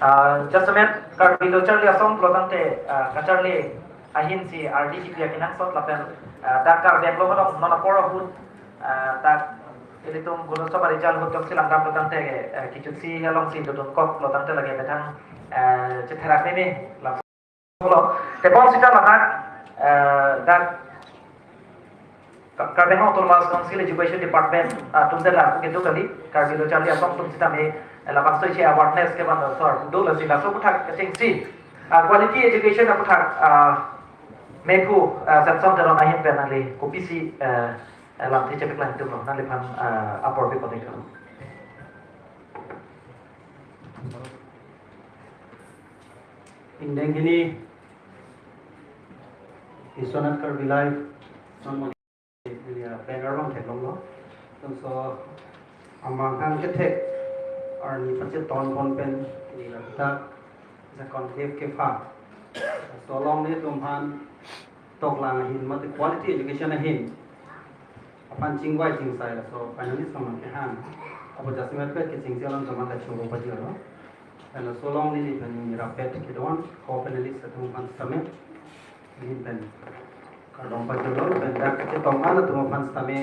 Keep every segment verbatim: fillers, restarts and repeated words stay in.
Ah, jasemet Karbi Lo Charli Asong pulo tangte, ah, kacharli ahin si ardi kipi akenangsot lapen, ah, dak Karbi Anglong along non apor ahut, ah, dak ilitum Gunosova Result ahut jongsi langdamlo tangte, eh, kechutsi alongsi dodun kok lo tangte lake methang, eh, chetherak meme lapulo. Tebon sita ladak, eh, dak Ka-, Karbi Anglong Autonomous Council Education Department, ah, atum dela kedo kali, Karbi Lo Charli Asong atum sitame, eh, labangso iche awareness kevan asor do lasi laso aphuthak kechengsi, ah, quality education aphuthak, ah, mephu, ah, Samson Teron ahin pen nangli kopisi, eh, eh, lamthe chepaklang atum lo, nangliphan, ah, apor pipon iklo. Ingdeng hini Isonat Karbi Live non mo ya banner bang theklonglo. Laso amanghang kethek arni pacheton pon pen ni ranta ja conclave kepha. Laso along nelitum aphan toklang ahin mate quality education ahin aphan chingvai chingsai laso finalist kemang kehang. Apo jasemet pet kechengsi alam jaman kachoro pajirlo. Laso along neli pen neli rapet kedo-an co-panelist atum aphan sitame, neli pen kardom pajirlo, pen dak chetong-an atum aphan sitame,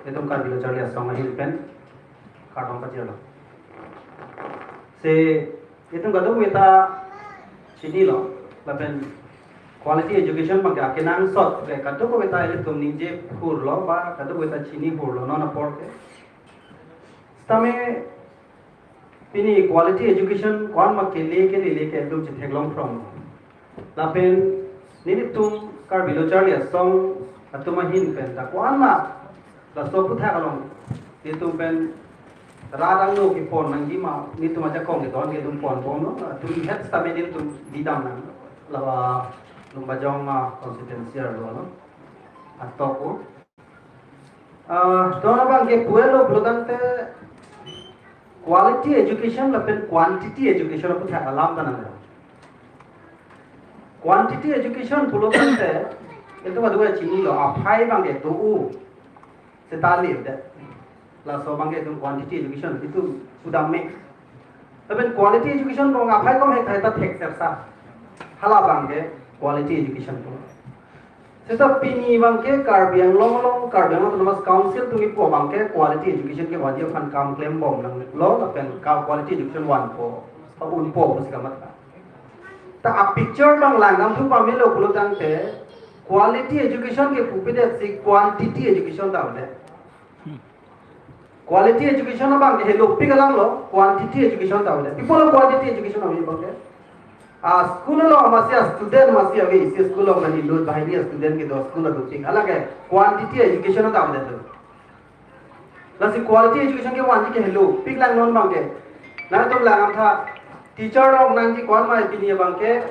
itum Karbi Lo Charli Asong ahin pen kardom pajirlo. Si itum kadokave ta chinilo, lapen quality education abangke akenangsot ke kadokave ta ilitum ningje hurlo ba kadokave ta chini hurlo non apor ke. Sitame pini quality education ko-an ma kele kele le ke itum chetheklong from. Lapen nelitum Karbi Lo Charli Asong atum ahin pen ta ko-an ma laso aphuthak along nelitum pen rat angno kepon nangji ma, nelitum ajakong kedo-an ke itum ponbomlo, atum het sitame nelitum bidam nang. Lava Lumbajong, ah, constituency arlo lo. Atok o. Ah, don abangke puelo pulo tangte quality education lapen quantity education aphuthak alam ta nang. Quantity education pulo tangte, itum kadokave chinilo, aphai abangke do-o seta le de. Laso abangke itum quantity education itum sudam me. Lapen quality education abang aphai kom hek thai ta thek sersa. Hala abangke quality education pulo. Seta pini abangke Karbi Anglong along, Karbi Anglong Autonomous Council atum kipu abangke quality education kevangji aphan kam klembom nanglo lapen ka quality education vanpo, pa unpo pusi kamatha. Ta a picture abang langdamthu pamelo pulo tangte quality education ke pupidet si quantity education ta avedet. Quality education abangke helopik alam lo, quantity education ta avedet. Pi apotlo quantity education ave abangke? Ah, school along masi a student masi ave, isi school along nangli lut banghini a student kedo, school along dopik. Halake quantity education ta avedet lo. Lasi quality education kevangji ke helopik lang non abangke. Nangtum langdamtha, teacher rok nangji ko-an ma pini abangke,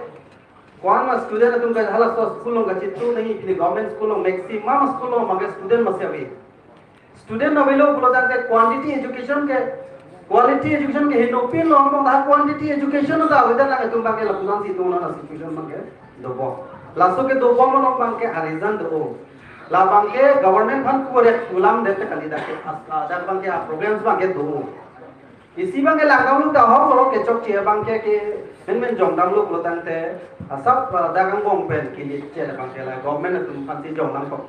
ko-an ma student atum ke halaso school along kachetong nangji, pini government school along, maximum school along abangke student masi ave. Student avelo pulo tangte quantity education ke, quality education ke henopin lo, ta quantity education ta avedet nangtum abangke lapuson si itum non a situation abangke dobom. Laso kedobom along abangke a reason do-o. Labangke government aphan kurek ulam det kali, dak ke as-, ah, dak abangke a problems abangke do-o. Isi abangke langdamlo ta ahok lo, kechokche abangke ke menmen jongdamlo pulo tangte asap, ah, dak angbong pen kili chel abangke la government atum aphan si jongdam kok.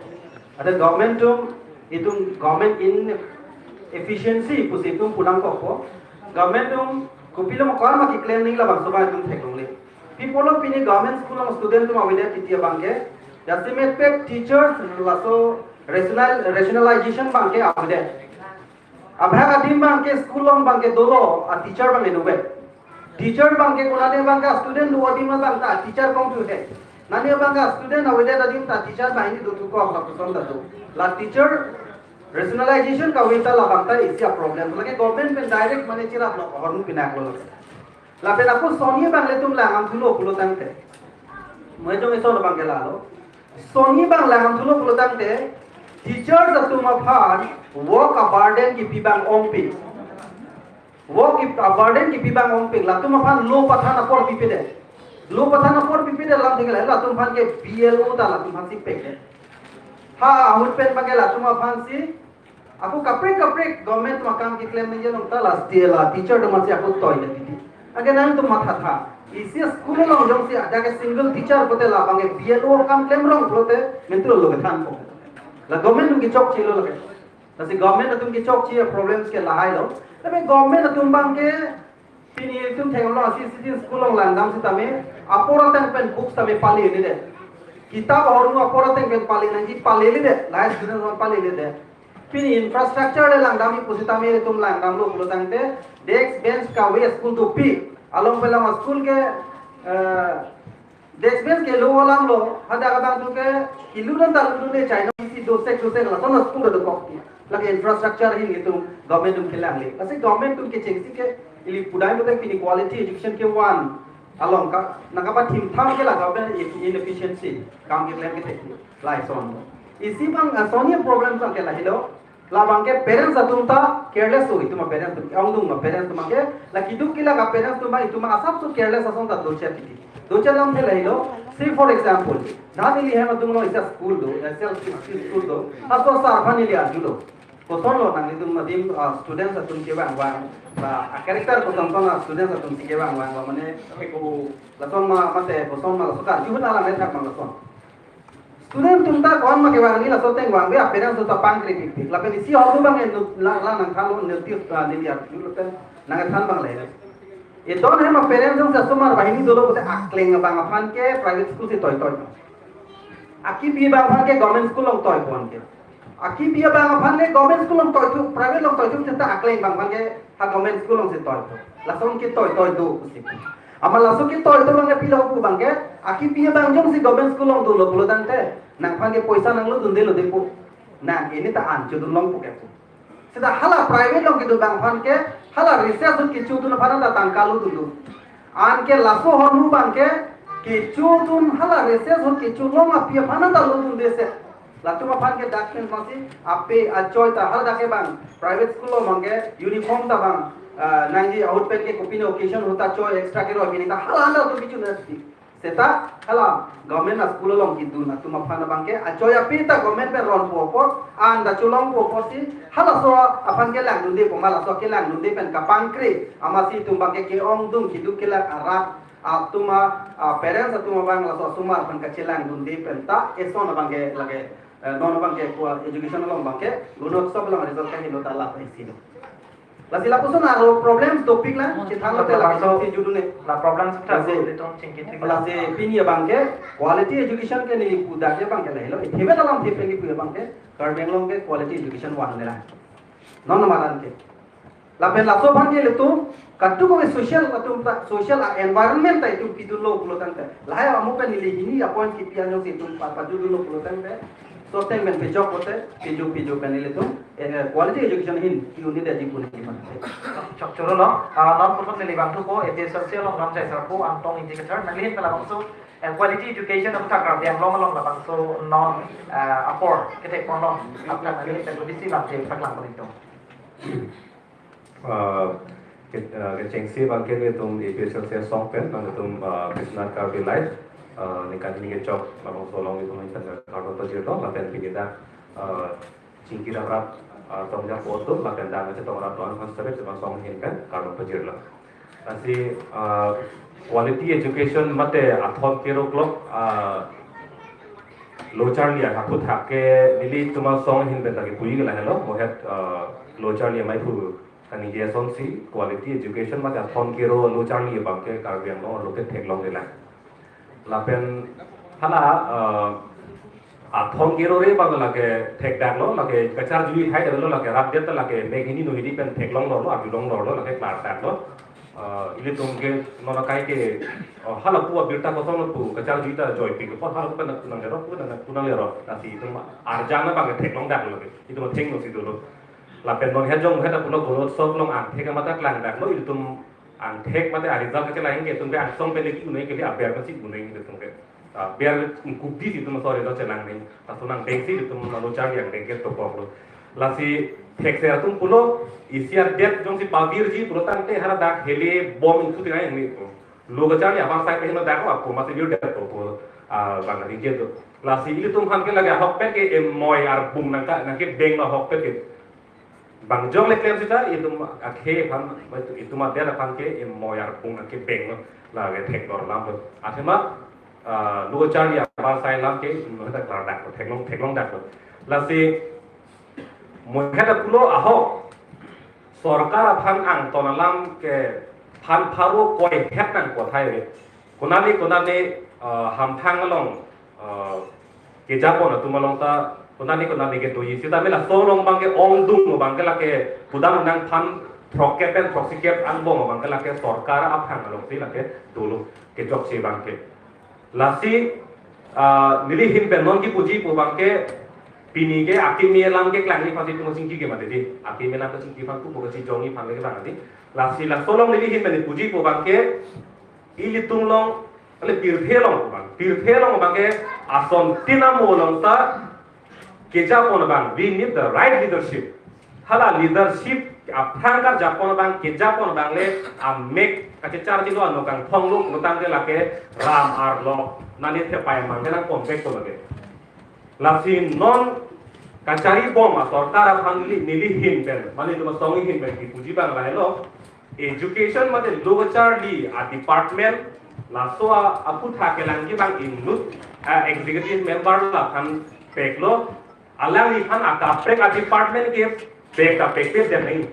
Ante government atum, itum government inefficiency pusi itum pu nangkokpo. Government atum kopilo ma ko-an ma keklem nangji labangso abang itum theklongle. Pi apotlo pini government school along student atum avedet titi abangke, jasemet pet teachers laso rational, rationalization abangke avedet. Abhag adim abangke school along abangke dolo, a teacher abangke dovek. Teacher abangke konane abangke student do adim abang ta teacher kongthu he. Nane abangke student avedet adim ta teacher banghini dothu kok lapuson ta do. La teacher rationalization kave ta labang ta isi a problem. Lake government pen direct mane chirap lo, hormu pinak lo. Lapen ako soni abang ilitum langdamthulo pulo tangte, mo ejong ison abangke lalo. Soni abang langdamthulo pulo tangte, teachers atum aphan work a burden kipi abang ongpik. Work ki-, a burden kipi abang ongpik. Latum aphan lo pathan apor pipedet. Lo pathan apor pipedet alam thengel, latum aphan ke B L O ta latum aphan si pekdet. Ha ahut pen abangke latum aphan si ako kaprek kaprek government atum akam keklem nangji along ta last year la teacher atum aphan si ako toilet titi. Lake nangtum mathatha. Isi school along jongsi ada ke single teacher pulote labang ke B L O akam klemrong pulote mentu lo kethanpo. La government atum kechokche lo lake. Lasi government atum kechokche problems ke lahai lo. Tapi government atum abang ke pini itum theklong asi isi school along langdam sitame apor ateng pen books tame palededet. Kitab ahormu apor ateng pen pale nangji palededet. Lahai student along palededet. Pini infrastructure le langdamji pusitame itum langdamlo pulo tangte desk bench kave school dopi. Along pelang school ke eh, desk bench kelo alam lo, hadak abang atum ke kilu dan talu dun ne China isi dosek dosek lason school dokok ti. Lake infrastructure ahin itum government atum kelang le. Lasi government atum kechengsi ke ili pudai pulote pini quality education kevan along ke nangkapathim tham ke la government inefficiency, kam keklem kethek, lason. Isi abang, eh, soni problem abang ke lahelo. Labang ke parents atum ta careless lo, itum a parents atum, ongdung ma parents atum ke, la keduk kelak a parents atum abang itum asapso careless ason ta dochot titi. Dochot alamthe lahelo, say for example, dhan ili hem atum along isi school do, eh, self school do, laso sir aphan ili arjulo. Koson lo nanglitum adim, ah, students atum kevang vang, la, ah, character koson koson, ah, students atum si kevang vang, la mane, eko, lason ma, mate, koson ma, laso karju huna lang ne thak abang lason. Student atum ta ko-an ma kevang ni laso ateng vangve, a parents atum ta pangkri pikpik. Lapen isi ahormu abang en la, la nangthanlo, notice, ah, neli arju lapen nangthan abang le. Idon hem a parents jongsi asomar banghini dolo pulote akleng abang aphan ke private school si toitoi. Akipi abang aphan ke government school along toipon ke. Akipi abang aphan ke government school along toithu, private along toithu seta akleng abang aphan ke ha government school along si toithu. Lason ketoitoi do pusi. Amat laso ketoitoi abang ke pilo pu abang ke, akipi abang jongsi government school along dolo pulo tangte, nangphan ke poisa nanglodundelo de pu. Nang ini ta an chodun long pu ke pu. Seta hala private along kedun abang aphan ke, hala recess ahut kechudun aphan ta tangka lodun do. Anke laso ahormu abang ke, kechudun hala recess ahut kechulong api aphan ta lodunde se. Latum aphan ke dak pen masi ape achoi ta haladak ke abang private school along abang ke uniform ta abang, ah, nangji ahut pen ke kopine occasion ahut ta choi extra keroi pini ta hala anda tu bichun nasi. Seta hala government a-school along kedun atum aphan abang ke achoi ape ta government pen ronpo apot, anda cholongpo apotsi halaso aphan kelangdunde pu ma laso kelangdunde pen kapangkri amatsi itum abang ke ke-ongdung keduk kelak arat atum a, a, parents atum abang laso asomar aphan kachelangdunde pen ta eson abang ke lake, eh, non abang ke kua education along abang ke Gunotsov along result kaheno ta lap isi lo. Lasi lapuson aro problems topic la, chethang la tela si judune. La problems ta lasi, ilitum chingki thik. Lasi pini abang ke quality education ke neli pudak ke abang ke lahelo. Ithebe dalam thepeli pu abang ke Karbi Anglong ke quality education van nela. Non maran ke. Lapen laso aphan ke ilitum, katu ko social, katu ta social a environment ta itum pidunlo pulo tangte. Lahai amu pen ili hini a point kipi anjong si itum pa, pajudunlo pulo tangte. So teng pen pejok pote, piju piju pen ilitum, eh, quality education ahin, ki-un-edetji pu neli mate. Chok choro lo, ah, non puthot neli bangthu ko, A P S L C along non jai sarpo, Angtong Ingti Kathar, nangli ahin pala bangso, eh, quality education of Karbi Anglong along labangso non, eh, apor, kethek pon lo, apot nangli ahin pen bisi lam je paklang pon itum. Ah, ke, ah, kechengsi abang ke ilitum A P S L C asong pen, nangtum, ah, Biswanath Karbi Live, ah, ningkan hini kechok, labangso along ilitum ningkan kardom pajirlo, lapen pini dak, ah, chingki daprat, ah, tong japo atum, lapen dak chetong rat doan khan seret, chetong song ahin pen, kardom pajirlo. Lasi, ah, quality education mate athon kero klok, ah, lo charli aphuthak ke nelitum asong ahin pen ta kipuji ke lahelo, mohet, ah, lo charli amei aphu kaningje asonsi quality education mate athon kero lo charli abang ke Karbi Anglong arlo ke theklongle lang. Lapen hala, ah, athon kero re abang lake thekdaklo, lake kacharjui thai lo, lake rat det lake mek hini no hini pen theklonglo, arjulonglo, lake klardaklo. Ah, ilitum ke non akai ke, ah, hala pu abirta koson pu kacharjui ta joipik apot hala pu pen nang jaro pu nang kunang lero, lasi itum arjang na abang theklongdaklo ke. Itum thengno si dolo. Lapen non hejong heta pulo Gunotsov along angthek amat ta klangdaklo, ilitum angthek mate a-result kachelang ke itum ke angsong pen ki un-e ke aber masi un-e itum ke. Ah, ber ingkuk di si itum so result chelang ni. Laso nangdengsi itum lo charli angdeng ke tokoklo. Lasi thekser atum pulo, isi adet jongsi pavirji pulo tangte haladak hele bom ingkuk tinai ni pu. Lo kacharli abang sai pen dak ko apu masi virdet ko pu, ah, bang ringke do. Lasi ilitum aphan ke lake ahokpet ke emoi arbung nangka, nangkedeng lo ahokpet ke. Bang jong le klem sita, itum akhei aphan, itum adet aphan ke imoyar pung ke beng lo, lake theklong alam lo. Athema, ah, lo kacharli abar sai alam ke itum ta klardak lo, theklong, theklongdak lo. Lasi, muhet pulo ahok, sorkar aphan angton alam ke phan pharo koi het nangkok tahai ve. Konani, konani, ah, hamphang along, ah, kejapon atum along ta, konani, konani kedoji. Sita mela laso along abang ke ongdung abang ke lake pudam nang phan throkkep pen throksikkep angbong abang ke lake sorkar aphang alongsi lake dolo kechokche abang ke. Lasi, ah, neli ahin pen non kipuji pu abang ke pini ke akimi alam keklangji aphansi itum chingki ke mati di. Akimi alam kachingki aphan pupo kachijongji aphan lake abang di. Lasi laso along neli ahin pen puji pu abang ke ilitum along, ale pirthe along abang, pirthe along abang ke asontin amo along ta kejapon abang, we need the right leadership. Hala leadership aphrang karjapon abang, kejapon abang le amek kachechar chilo ano kangthong lo pulotangte lake ram arlo nani thepai mang ke nangpon vek to lake. Lasi non kachari bom asorkar aphan neli, neli ahin pen, mane itum asong ahin pen kipuji abang lahelo. Education mate lo kacharli a-department, laso a, aphuthak kelangji abang inut, a, executive member laphan peklo, alangliphan akaprek a-department ke pek ta pekpet det nangji.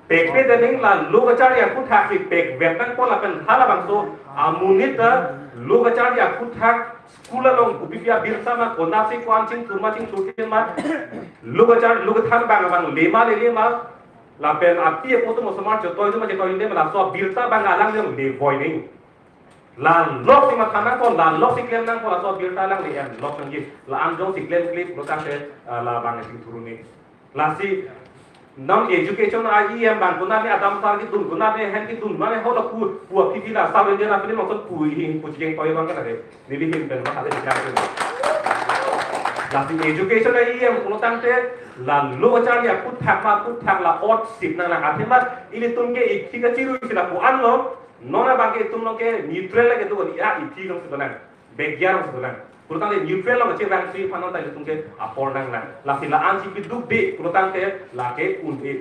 Pekpet det nangji, la lo kacharli aphuthak si pekpet nangpo lapen halabangso amonit ta lo kacharli aphuthak school along kopi pi abirta ma konatsi ko-an chingthur ma chingthurthe ma lo kachar lo kethan abang abang le ma lele ma lapen api apo atum osomar chotoi atum chotoi le ma laso abirta abang alang jong le voi nangji. La lok si matha nangpo, la lok si klem nangpo, laso abirta alang le-en lok nangji. La-an jongsi klemkle pulotangte, ah, labang si thuru nangji. Lasi non education a-E M abang konatne adam sar kedun, konatne hen kedun, mane hala pu, pu aphi phi la South Indian a-film along pu hi pu chikeng toi abang ke lake. Neli ahin pen ma hale chikeng. Lasi education a-E M pulotangte la lo kacharli aphuthak ma aphuthak la ot sip nanglang, athema ilitum ke ikhi kachiru si lapu-an lo, non abang ke itum along ke neutral lake do ni a ithi alongsi dolang, begya alongsi dolang. Pulotangte neutral along kachevangsi aphan non ta ilitum ke apor nanglang. Lasi la-an si piduk de pulotangte lake un-e.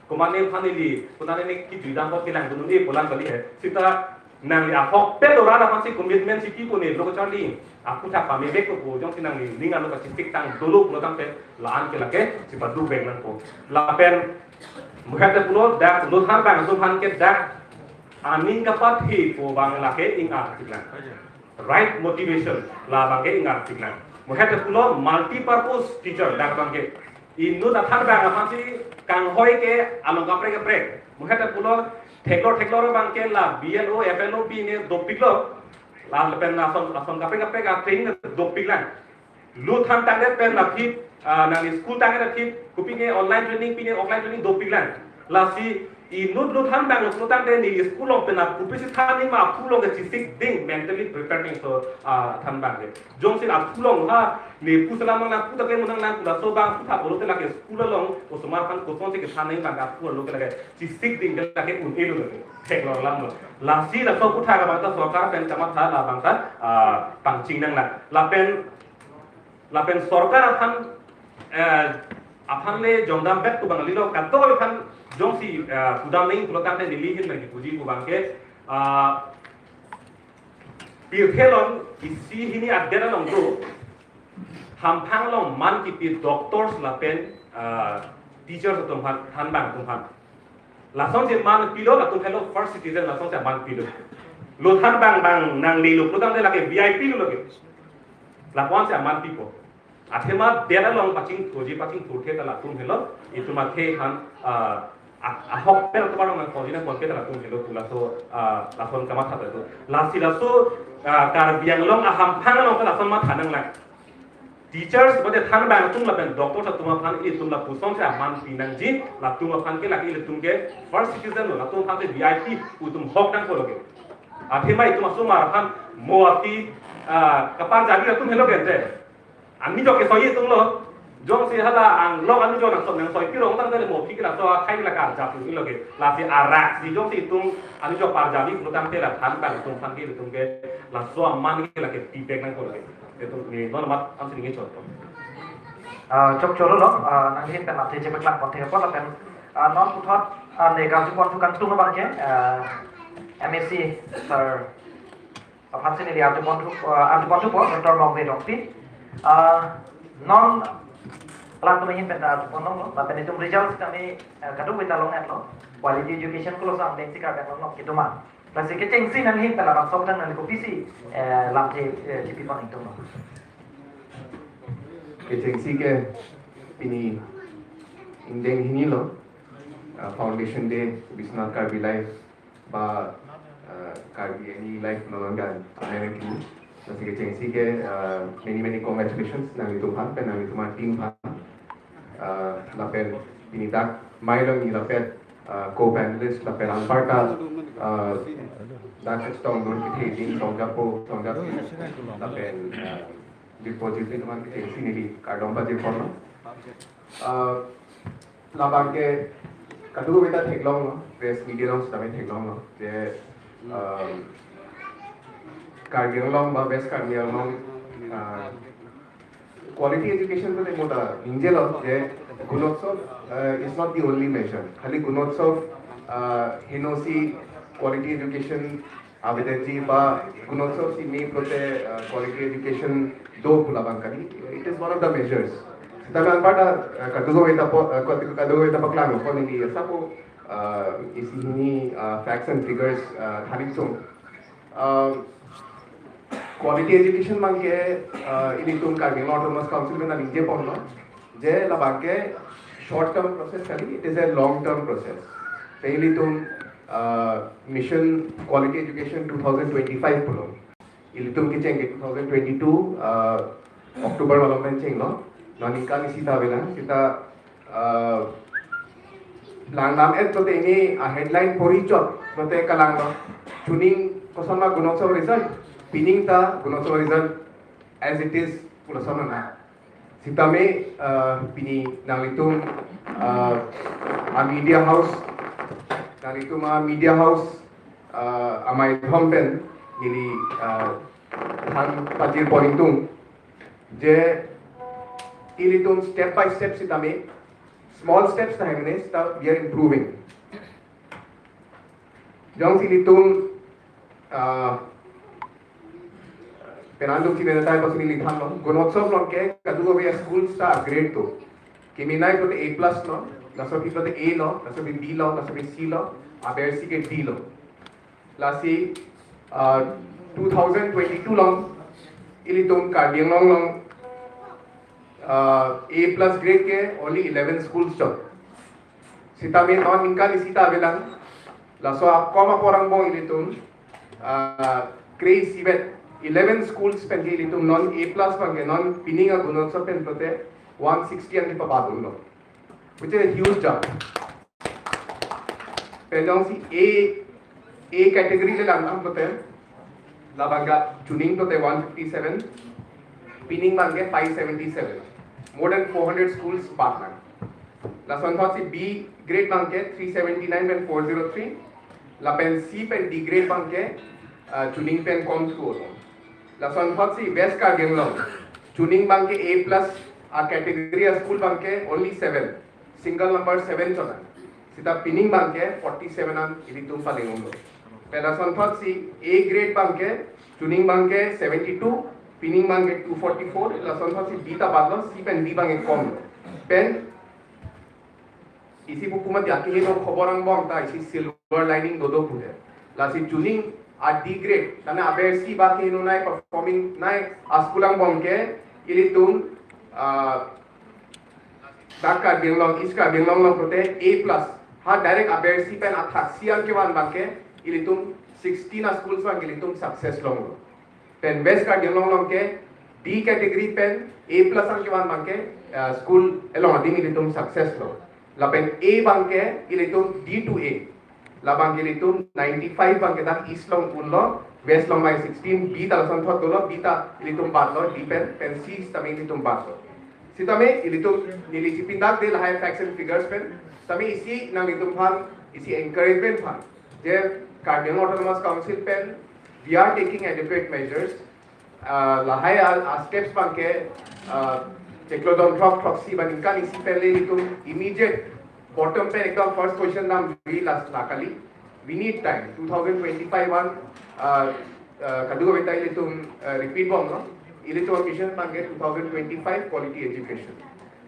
Komane aphan neli, konatne kijui dam ko kelang dun un-e pu alam kali he. Sita nangli ahokpet lo rat aphansi commitment si kipu ne lo kacharli aphuthak pame vek ko pu jongsi nangli ning arlo kachesik tang dolo pulotangte la-an ke lake si paduk vek nangpo. Lapen muhet pulo dak lo than abang atum aphan ke dak aning kapathe pu abang lake ing-ar chiklang. Right motivation labang ke ing-ar chiklang. Muhet pulo multi purpose teacher dak abang ke inut athan abang aphansi kanghoi ke along kaprek kaprek. Muhet pulo theklor theklor abang ke la B L O, F L O pine dopiklo. Lapen lason lason kaprek kaprek a-training dopiklang. Lo than tangdet pen la thip, ah, nangli school tangdet thip, kopine online training pine offline training dopiklang. Lasi inut lo than abang lo tangdet neli school along pen a kopisi than nangji ma aphu along kachesik ding mentally prepared nangji laso, ah, than abang ke. Jongsi aphu along ha ne pu selam nang pu ta ke munang nang laso abang pu tha pulote lake school along osomar aphan kosonsi kethan nangji abang aphu along ke lake chesik ding ke lake un-e lo lake. Theklong alam lo. Lasi laso aphuthak abang ta sorkar pen kamatha labang ta, ah, pangcheng nanglang. Lapen lapen sorkar aphan, eh, aphan le jongdam bet pu abang lilo, kadokave aphan jongsi, eh, pudam nangji pulotangte neli ahin pen kipuji pu abang ke, ah, pirthe along isi hini adet along do hamphang along man kipi doctors lapen, ah, teachers atum aphan, than abang atum aphan. Lasonsi man pilo, latum helo first citizen, lasonsi man pilo. Lo than abang abang nanglelo pulotangte lake V I P lo lake. Lapuansi man pipo. Athema det along pachingthurji pachingthurthe ta latum helo. Itum akhei aphan, ah, a-, ahokpet atum along nangkokji nangkokji ta latum helo pu laso, ah, lason kamatha ta do. Lasi laso, ah, Karbi Anglong ahamphang along ta lason matha nanglang. Teachers mate than abang atum lapen doctors atum aphan itum lapusonsi man pi nangji, latum aphan ke lake ilitum ke first citizen lo, latum aphan ke V I P, itum hok nangpo lake. Athema itum asomar aphan mo ati, ah, kaparjabi atum helo ke ante. Anijok ke soi itum lo, jongsi hala anglok anijok nang so nang soi pirong tangte mo aphi ke laso akhai la karjap lo ke. Lasi arak si jongsi itum anijok parjabi lo tangte la than abang atum aphan ke itum ke laso man ke lake pipek nangpo lake. Itum ni non mat am sini ke chot. Ah, chokcholo lo, ah, nanghin pen ate chepaklangpon thek apot lapen, ah, non puthot, ah, ne karjuponthu kangtung abang ke, ah, M A C sir, aphan si neli arjuponthu, ah, arjuponthupo Doctor Mongve Rongpi. Ah, non alangtum ahin pen ta arjupon longlo, lapen itum result kami, ah, kadokave ta long-etlo, quality education koloso angdeng si Karbi Anglong along kedo ma. Lasi kechengsi nanghin pen labangso aphan nangli kopisi, eh, lam che, eh, chepipon ingtung lo. Kechengsi ke pini ingdeng hini lo, uh, Foundation Day, Biswanath Karbi Life, ba, uh, Karbi Anni Life nongan amen kini. Lasi kechengsi ke, uh, many, many congratulations nanglitum aphan, pen nanglitum a-team aphan. Uh, lapen pini dak mailong ni lapet, uh, co-panelist lapen anparta, uh, dak chetongdun kethe ding songjapo, songjapi, lapen, uh, deposit teman kechengsi neli kardom pajirponlo. Uh, labang ke kadokave ta theklonglo, press media along sitame theklonglo. Je, um, Karbi Anglong ba West Karbi Anglong, uh, quality education pulote mo ta ningjelo je Gunotsav, uh, is not the only measure. Khali Gunotsav, uh, henosi quality education avedetji ba Gunotsav si me pulote, uh, quality education do pu labang kali. It is one of the measures. Sitame anparta, uh, kadokave ta po, uh, kadokave ta paklangpo neli asap, uh, isi hini, uh, facts and figures, uh, than ingtung. Uh, quality education abang ke, uh, ilitum Karbi Anglong Autonomous Council pen nangingjeponlo je labang ke short term process kali, it is a long term process. Te ilitum, uh, Mission Quality Education two thousand twenty-five pulo. Ilitum kecheng ke two thousand twenty-two, uh, October malom pen chenglo. Non ningkan isi ta avelang, sita, uh, langdam-et pulote ini, uh, headline pori chot pulote kalanglo. Chuning kosonma Gunotsav result, pining ta Gunotsav result as it is pulo son na. Sitame, uh, pini nanglitum, uh, a-media house, nanglitum a-media house, uh, amei thom pen neli, uh, than pajirpon ingtung je ilitum step by step sitame, small steps ta hemnes ta we are improving. Jongsi ilitum, uh, penang atum chini neta pasun neli thanlo, Gunotsav along ke kadokave schools ta upgrade do. Kimi nai pulote A plus lo, laso aphi pulote A lo, laso aphi B lo, laso aphi C lo, abersi ke D lo. Lasi, uh, two thousand twenty-two along ilitum Karbi Anglong along, uh, A plus grade ke only eleven schools chot. Sitame non ningkan isi ta avelang. Laso akom apor angbong ilitum, uh, kre-isivet eleven schools pen ke ilitum non A plus abang ke non pining a-Gunotsav pen pulote one sixty an kepabadunlo, which is a huge jump. Pen jongsi A, A category le langdam pulote, labang ke chuning pulote one fifty-seven, pining abang ke five seventy-seven, more than four hundred schools bad nang. Lasonthotsi B grade abang ke three seventy-nine pen four zero three, lapen C pen D grade abang ke, uh, chuning pen kom thu olo. Lasonthotsi West Karbi Anglong, chuning abang ke A plus a-category a-school abang ke only seven, single number seven chot an. Sita pining abang ke forty-seven an ilitum paleng umlo. Pen lasonthotsi A grade abang ke, chuning abang ke seventy-two, pining abang ke two forty-four, lasonthotsi B ta badlo, C pen D abang ke komlo. Pen isi pupu mati akeheno khobor angbong ta isi silver lining dodo puhe. Lasi chuning a-D grade, tame abersi ba keheno nai, performing nai a-school angbong ke ilitum, ah, dak Karbi Anglong, East Karbi Anglong along pulote A plus. Ha direct abersi pen athaksi an kevan abang ke ilitum sixteen a-schools abang ke ilitum success longlo. Pen West Karbi Anglong along ke D category pen A plus an kevan abang ke, ah, school along adim ilitum success lo. Lapen A abang ke ilitum D to A. Labang ke ilitum ninety-five abang ke dak East along unlo, West along abang sixteen, B ta lasonthot dolo, B ta ilitum badlo, D pen, pen C sitame ilitum badlo. Sitame ilitum neli chipindak de lahai facts and figures pen, sitame isi nanglitum aphan isi encouragement aphan je Karbi Anglong Autonomous Council pen we are taking adequate measures. Ah, lahai a, a-steps abang ke, ah, chiklo dom throk throksi ba ningkan isi pen le ilitum immediate bottom pen ekdom first position dam ri las la kali. We need time. Two thousand twenty-five an, uh, uh, kadokave ta ilitum, uh, repeat bomlo. Ilitum mission abangke two thousand twenty-five quality education.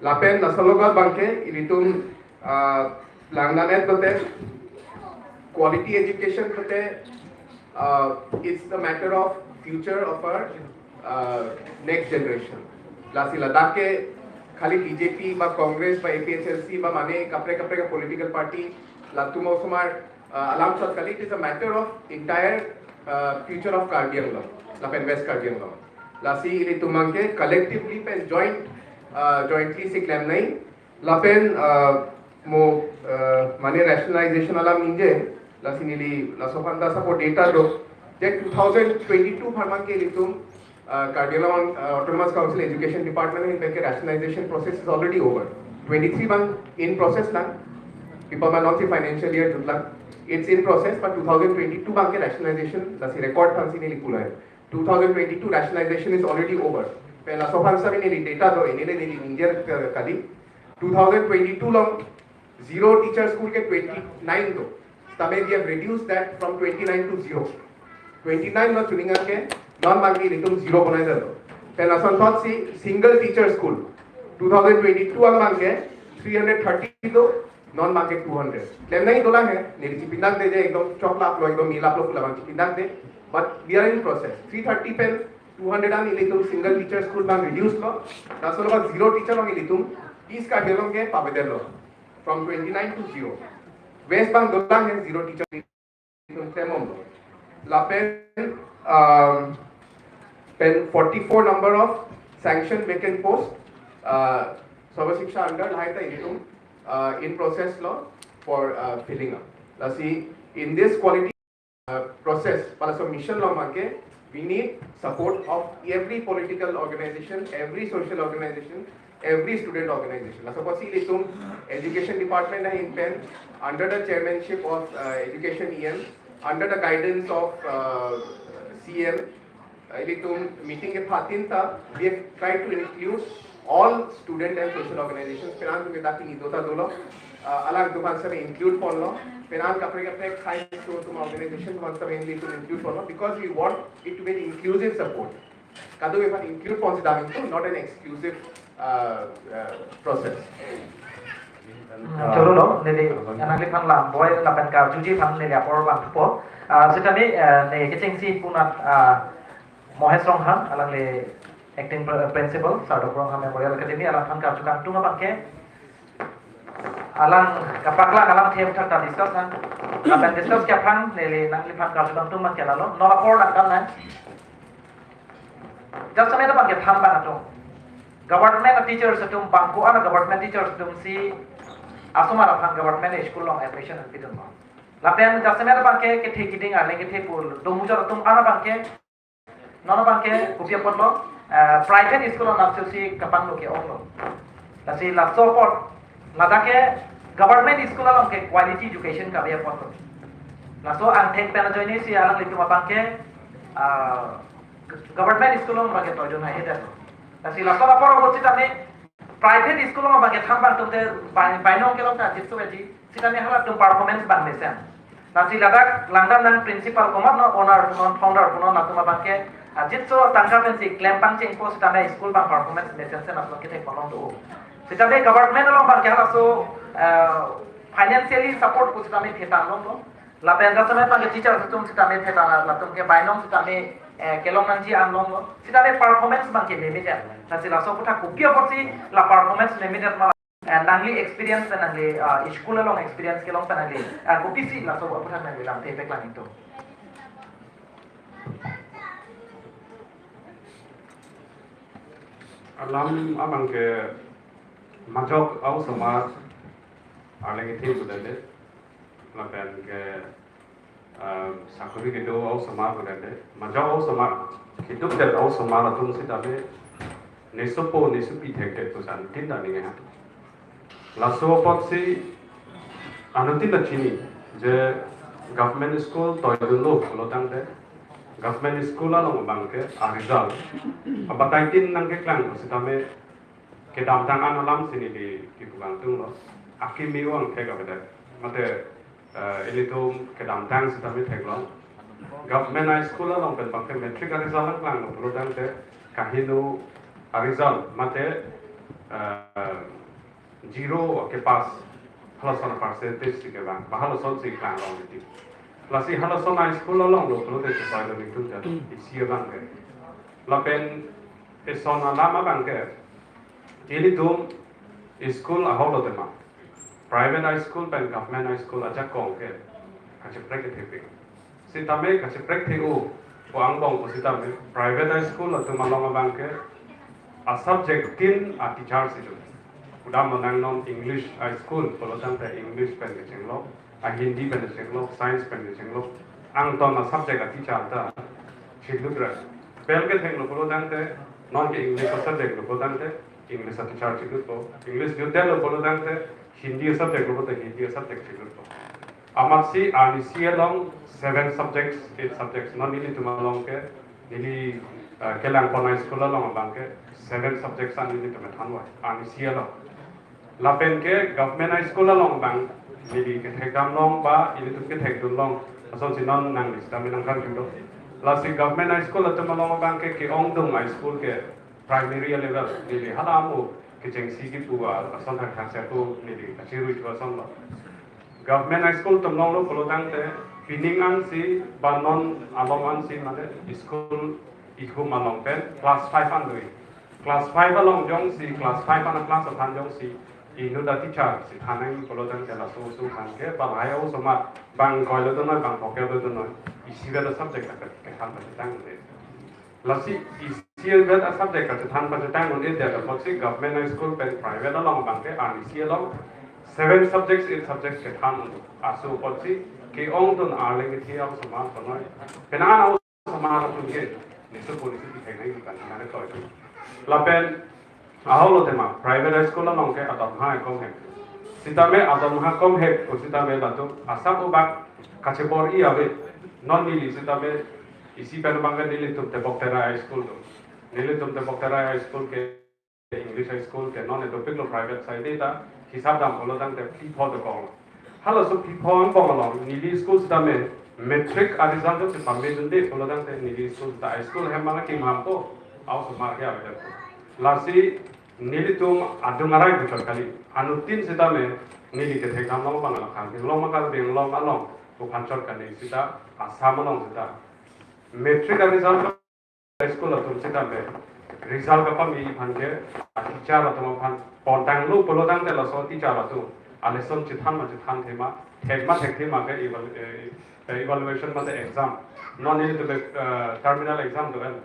Lapen laso alogot abangke ilitum, uh, langdanet lote quality education lote, uh, it's the matter of future of our, uh, next generation. Lasi ladak ke khali B J P ba Congress ba A P H L C ba mane kaprek kaprek political party latum osomar, uh, alam chot kali, it is a matter of entire, uh, future of Karbi Anglong lapen West Karbi Anglong. Lasi ilitum abangke collectively pen joint, uh, jointly si klem nangji. Lapen, uh, mo, uh, mane rationalization alam ningje, lasi neli laso aphan ta support data do. Je two thousand twenty-two aphan abangke ilitum, uh, Karbi Anglong, uh, Autonomous Council Education Department ahin pen ke rationalization process is already over. Twenty-three abang in process lang. People ma non si financial year jut lang. It's in process, but two thousand twenty-two abangke rationalization lasi record aphan si neli pulai. Two thousand twenty-two rationalization is already over. Pen laso aphan sir neli data do, neli neli ningje, uh, kali. Two thousand twenty-two along zero teacher school ke twenty-nine do. Sitame we have reduced that from twenty-nine to zero. Twenty-nine lo chuningan ke non abangke ilitum zero bonai do. Pen lason thot si single teacher school two thousand twenty-two along abangke three hundred thirty do, non abangke two hundred. Klem nangji dolang he, neli chipindak de je ekdom choklap lo, ekdom milap lo pu labang chipindak de. But we are in process. Three thirty pen two hundred an ilitum single teacher school abang reduce lo. Laso alogot zero teacher along ilitum East Karbi Anglong ke pavedetlo from twenty-nine to zero. West abang dolang he zero teacher ilitum klem bomlo. Lapen, um, pen forty-four number of sanction vacant post, uh, Sarva Shiksha under lahai ta ilitum, uh, in process lo for, uh, filling up. Lasi in this quality, uh, process, pala submission along abangke, we need support of every political organization, every social organization, every student organization. Laso apotsi ilitum education department ahin pen under the chairmanship of, uh, education E M, under the guidance of, uh, C M, uh, ilitum meeting kephatin ta, we have tried to include all student and social organizations. Penang atum ke dak pini do ta dolo, uh, alangtum aphan sitame include ponlo. Penang kaprek kaprek khai atum organization aphan sitame ilitum include ponlo because we want it to be an inclusive support. Kadokave aphan include ponsi dam itu, not an exclusive, uh, uh, process. Hmm, cholo lo, neli nangliphan lam boi lapen karjuji aphan neli apor vangpo. Ah, sitame, ah, ne kechengsi punat, ah, Mohesh Ronghang, alangli acting pr- principal, Sardar Ronghang Memorial Academy, alangphan karju kangtung abangke. Alang kapaklang alamthe aphuthak ta discuss nang. Lapen discuss ke aphrang neli nangliphan karju kangtung abangke lalo. Non apor nangdam nang. Jasemet abangke than abang atum. Government teachers atum bangko ana government teachers atum si asomar aphan government school along admission pidun ma. Lapen jasemet abangke kethe kiding arleng kethe pu do mujor atum ana abangke, non abangke kopi apotlo, eh, private school along nangsi kapanglo ke-onglo. Lasi laso apot, ladak ke government school along ke quality education kave apotlo. Laso angthek pen ajoine si alanglitum abangke, ah, government school along abangke toidun haihedet. Lasi laso apor apot sitame private school along abangke than abang atum te bai- bainong kelong ta jitso aji sitame halatum performance abang mesen. Lasi ladak langdam nang principal komat no owner punon founder punon latum abangke, ah, jitso tangka pensi klem pangchengpo sitame school abang performance mesen sen latum kethek ponlong do. Sitame government along abangke halaso, ah, financially support pu sitame thetan longlo. Lapen jasemet abangke teachers atum sitame thetan latum ke bainong sitame, eh, kelong nangji an longlo. Sitame performance abangke memedet. Lasi laso aphuthak kopi apotsi la performance memedet ma, eh, nangli experience pen nangli, ah, school along experience kelong pen nangli, ah, kopisi laso aphuthak nangli lamthe peklang itu. Alam abangke majok a-osomar arleng kethe pudet, lapen ke, ah, sakori kedo a-osomar pudet, majok a-osomar, keduk det a-osomar atum sitame nesopo nesopi thekthedet pusi anuttin ta ningje ha. Laso apotsi anuttin ta chini je government school toidunlo pulo tangte, government school along abangke a-result abataitin nangkeklang sitame Kedamtang an alam si neli kipu kangtung lo. Akimi vang thek avedet. Mate, eh, ilitum kedamtang sitame theklong. Government high school along pen bangke matric a-result lang klanglo pulo tangte kaheno a-result mate, eh, zero ke pass halason percentage si kevang, ba halason si klanglong titi. Lasi halason high school along lo pulote chesoi lo nelitum jan isi abangke. Lapen eson alam abangke, ilitum school ahok lo tema, private high school pen government high school ajakong ke kacheprek kethepik. Sitame kacheprek the-o pu angbong pusitame private high school atum along abangke a-subject tin a-teacher si do. Kudam manang non English high school pulo tangte English pen kechenglok, a-Hindi pen kechenglok, science pen kechenglok, angton a-subject a-teacher ta cheduk ra. Bel kethek lo pulo tangte, non ke English a-subject lo pulo tangte English a-teacher chedukpo. English jutel lo pulo tangte Hindi a-subject lo pulo tangte Hindi a-subject chedukpo. Amatsi arnisi along seven subjects, eight subjects, non nelitum along ke, neli, eh, kelangpon high school along abangke seven subjects an nelitum thanvoi, arnisi along. Lapen ke government high school along abang neli kethekdam long ba ilitum kethekdun long asonsi non nangli sitame nangkangjulo. Lasi government high school atum along abangke ke-ongdung high school ke primary level, neli hala amu kechengsi kipu ason thakthak sepu neli kachirui chu ason lo. Government high school atum along lo pulo tangte pining ansi ba non along ansi mane school ihum along pen class five an doi. Class five along jongsi, class five an a-class aphan jongsi inut a-teacher si than nang pulo tangte laso oso aphan ke ba lahai osomar bang ingkoi lo dunoi, bang phokep lo dunoi, isivet a-subject ke, kethan pachetang un-e. Lasi isivet a-subject kethan pachetang un-edet apotsi government high school pen private along abangke arnisi along seven subjects, eight subjects kethan un-e. Laso apotsi ke-ongdun arleng kethi a-osomar punoi, penang a-osomar atum ke nesu puni si thek nang ikan nang toi. Lapen ahok lo tema private high school along ke adon ha kom hek. Sitame adon ha kom hek pusitame latum asap ubak kachebor-i ave. Non neli sitame isi pen abangke nelitum Tebok Terai High School do. Nelitum Tebok Terai High School ke English high school ke non edopik lo private side ta hisap dam pulo tangte phli pho dokok lo. Halaso phli pho angbong along neli school sitame matric a-result si pamedunde pulo tangte neli school ta high school hem mala kimham ko, a-osomar ke avedet ko. Lasi nelitum adung arai buchot kali. Anuttin sitame neli kethekdam long abang alakhan Anglong ma Karbi Anglong along pu phanchot kali sita Assam along sita matric a-result high school atum sitame result kapame aphan ke a-teacher atum aphan pontanglo pulo tangte laso teacher atum a-lesson chethan ma chethan thema, thek ma thekthe ma ke eval-, eh, eh, evaluation mate exam. Non nelitum, eh, terminal exam do-an.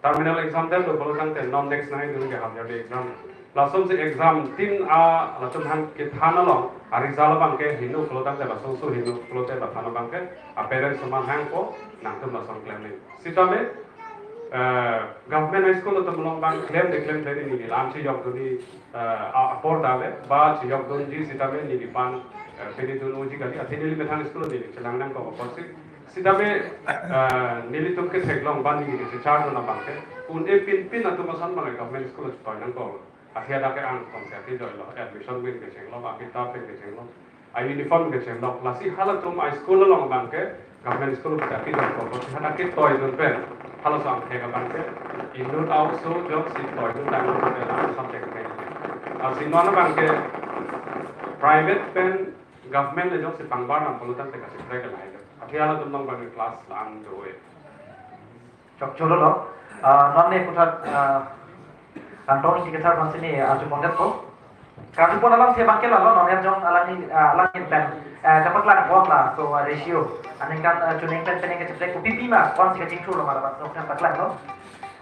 Terminal exam det lo pulo tangte non next nai dun ke half yearly exam. Lasonsi exam tin a latum aphan kethan along a-result abangke heno pulo tangte laso oso heno pulote lathan abangke a-parents atum aphan hangpo, nangtum lason klem nang. Sitame, eh, government high school atum along abang klemde klemkle neli lam si jokdunji, eh, a-, apor ta ave, ba si jokdunji sitame neliphan, eh, pini dun unji kali, athe neli methang school neli chelang nangkok apotsi. Sitame, eh, nelitum ketheklong ba neli kechechardun abangke un-e pinpin atum ason abang government school chetoi nangkok. Athe hadak ke angkong si athe joilo, admission pen kechenglok, akitap pen kechenglok, a-uniform kechenglok. Lasi halatum a-school along abangke government school kita pi dong ko, lasi hadak ketoidun pen halaso angthek abangke inut a-oso jongsi toidun tanglo pen subject ke. Lasi non abangke private pen government le jongsi pangbar nang pulo tangte kacheprek ke lahai. Athe halatum along abangke class lang do-e. Chokcholo lo. Ah, non ne puthot, ah, kangtong isi kethar aphan si ne arjupon detpo. Karjupon alam si abangke lalo, non erjong alangli, ah, alangli pen, eh, kapaklangpo laso, ah, ratio. Aningkan, ah, chuning pen penang kacheprek kopi pima, ko-an si kachingthurlo ma lapuson pen paklanglo.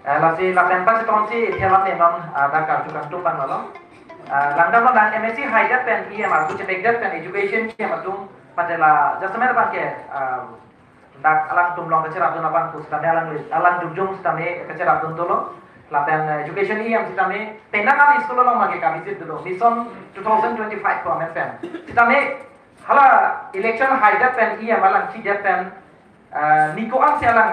Eh, lasi lapen pachethon si thelam ne non, ah, dak karju kangtung abang lalo. Ah, langdamlo nang M S C haidet pen E M arpu chepekdet pen education E M atum, mate la jasemet abangke, ah, dak alangtum along kacherapdun abang pusitame alang, alang jumjum sitame kacherapdun dolo. Lapen, eh, education E M sitame penang an school along mage ka-visit dolo. Mission two thousand twenty-five ko amen pen. Sitame hala election haidet pen E M alang chidet pen, eh, ni ko-an si alang,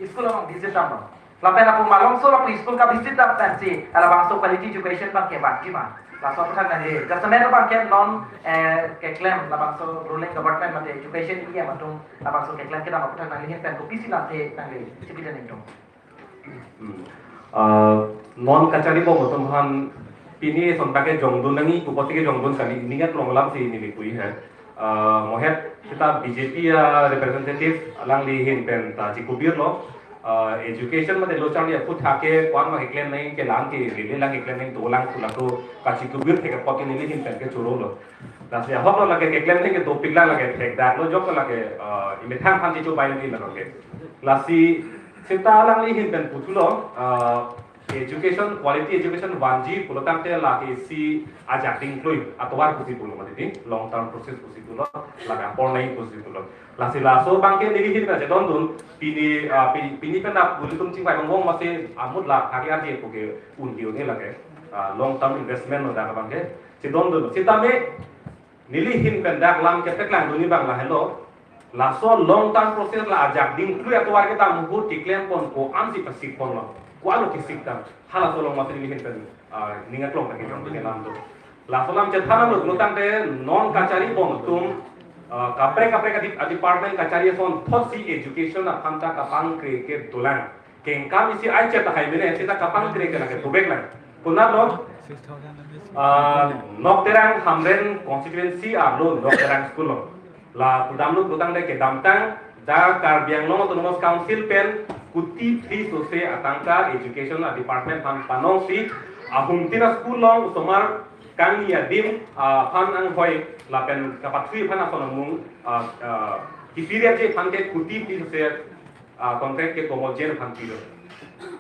eh, school along visit damlo. Lapen apot malomso lapu school ka-visit dam pensi labangso quality education abang kevangji ma. Laso aputhak nangli. Jasemet abang ke non, eh, keklem labangso ruling government mate education E M atum labangso keklem kedam aputhak nangli ahin pen kopisi lamthe nangli chipidun nangtum. Hmm. Ah, non kachari bom atum aphan pini sonta ke jongdun nangji, kopi apotsi ke jongdun kali, ningat long lam si neli pu-i he. Ah, mohet seta B J P a representative alangli ahin pen ta chikubirlo. Ah, education mate lo charli aputhak ke ko-an ma keklem nangji, kelang ke lele lang keklem nangji, dolang pu latum kachikubir thek apot ke neli ahin pen ke chorolo. Lasi ahok lo lake keklem nangji ke dopik lang lake thekdak lo, jok lo lake, ah, imethang aphan chichobai nangji lo ke. Lasi seta alangli ahin pen puthulo, ah, education, quality education vangji pulo tangte lake isi ajak dingklui atovar pusi pulo mati di, long term process pusi pulo, lake apor nangji pusi pulo. Lasi laso abang ke neli ahin pen chedondun, pini, ah, pini, pini pen ap buli tum chingvai bang bong masi amut la hagi arje pu ke un-e un-e lake, ah, long term investment lo dak abang ke chedondun. Sitame neli ahin pen dak lam ketheklongdunji abang lahelo. Laso long term process la ajak dingklui atovar kedam ahut keklem pon ko-ansi pasik ponlo, ko-an lo kesik dam, halaso along masi neli ahin pen, ah, ningat long pen kejongdun alam do. Laso alam chethan lo, lo tangte non kachari bom atum, ah, kaprek kaprek a-de-, a-department kachari asonthotsi education aphan ta kapangkre ke dolang. Kengkam isi ai chet tahai mene, seta kapangkre ke lake tubek lang. Konat lo, ah, Nokterang Hamren constituency arlo Nokterang school lo. La pudam lo pudam de kedamtang, dak Karbi Anglong Autonomous Council pen kuti phli sose atangka education a-department aphan panongsi, ahumtin a-school along osomar kangni adim, ah, aphan anghoi lapen kapathui aphan ason amung, ah, ah, kipirji aphan ke kuti phli sose, ah, contract ke Komol Jain aphan pilo.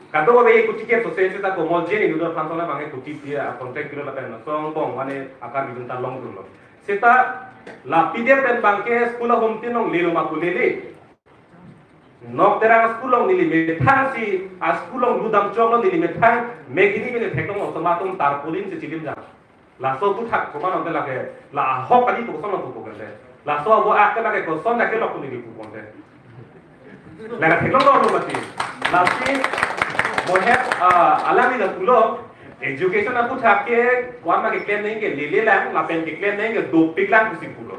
Kadokave kuti ke sose seta Komol Jain inut aphan sona abang ke kuti phli, ah, contract pilo lapen song bong mane akar bidun ta longdunlo. Seta la pide pen abang ke school ahumtin along lelo ma pu lele. Nokterang school along neli methangsi, a-school along ludam choklo neli methang, me hini mene theklong osomar atum tarpaulin si chilim jang. Laso aputhak komat nonte lake, la ahok kali pu koson lo pu pu kante. Laso avo ak ke lake koson lake lo pu neli pu konte. Lake theklonglo mati. Lasi mohet, ah, alangli lapulo, education aputhak ke ko-an ma keklem nangji ke lele lang, lapen keklem nangji ke dopik lang pusi pulo.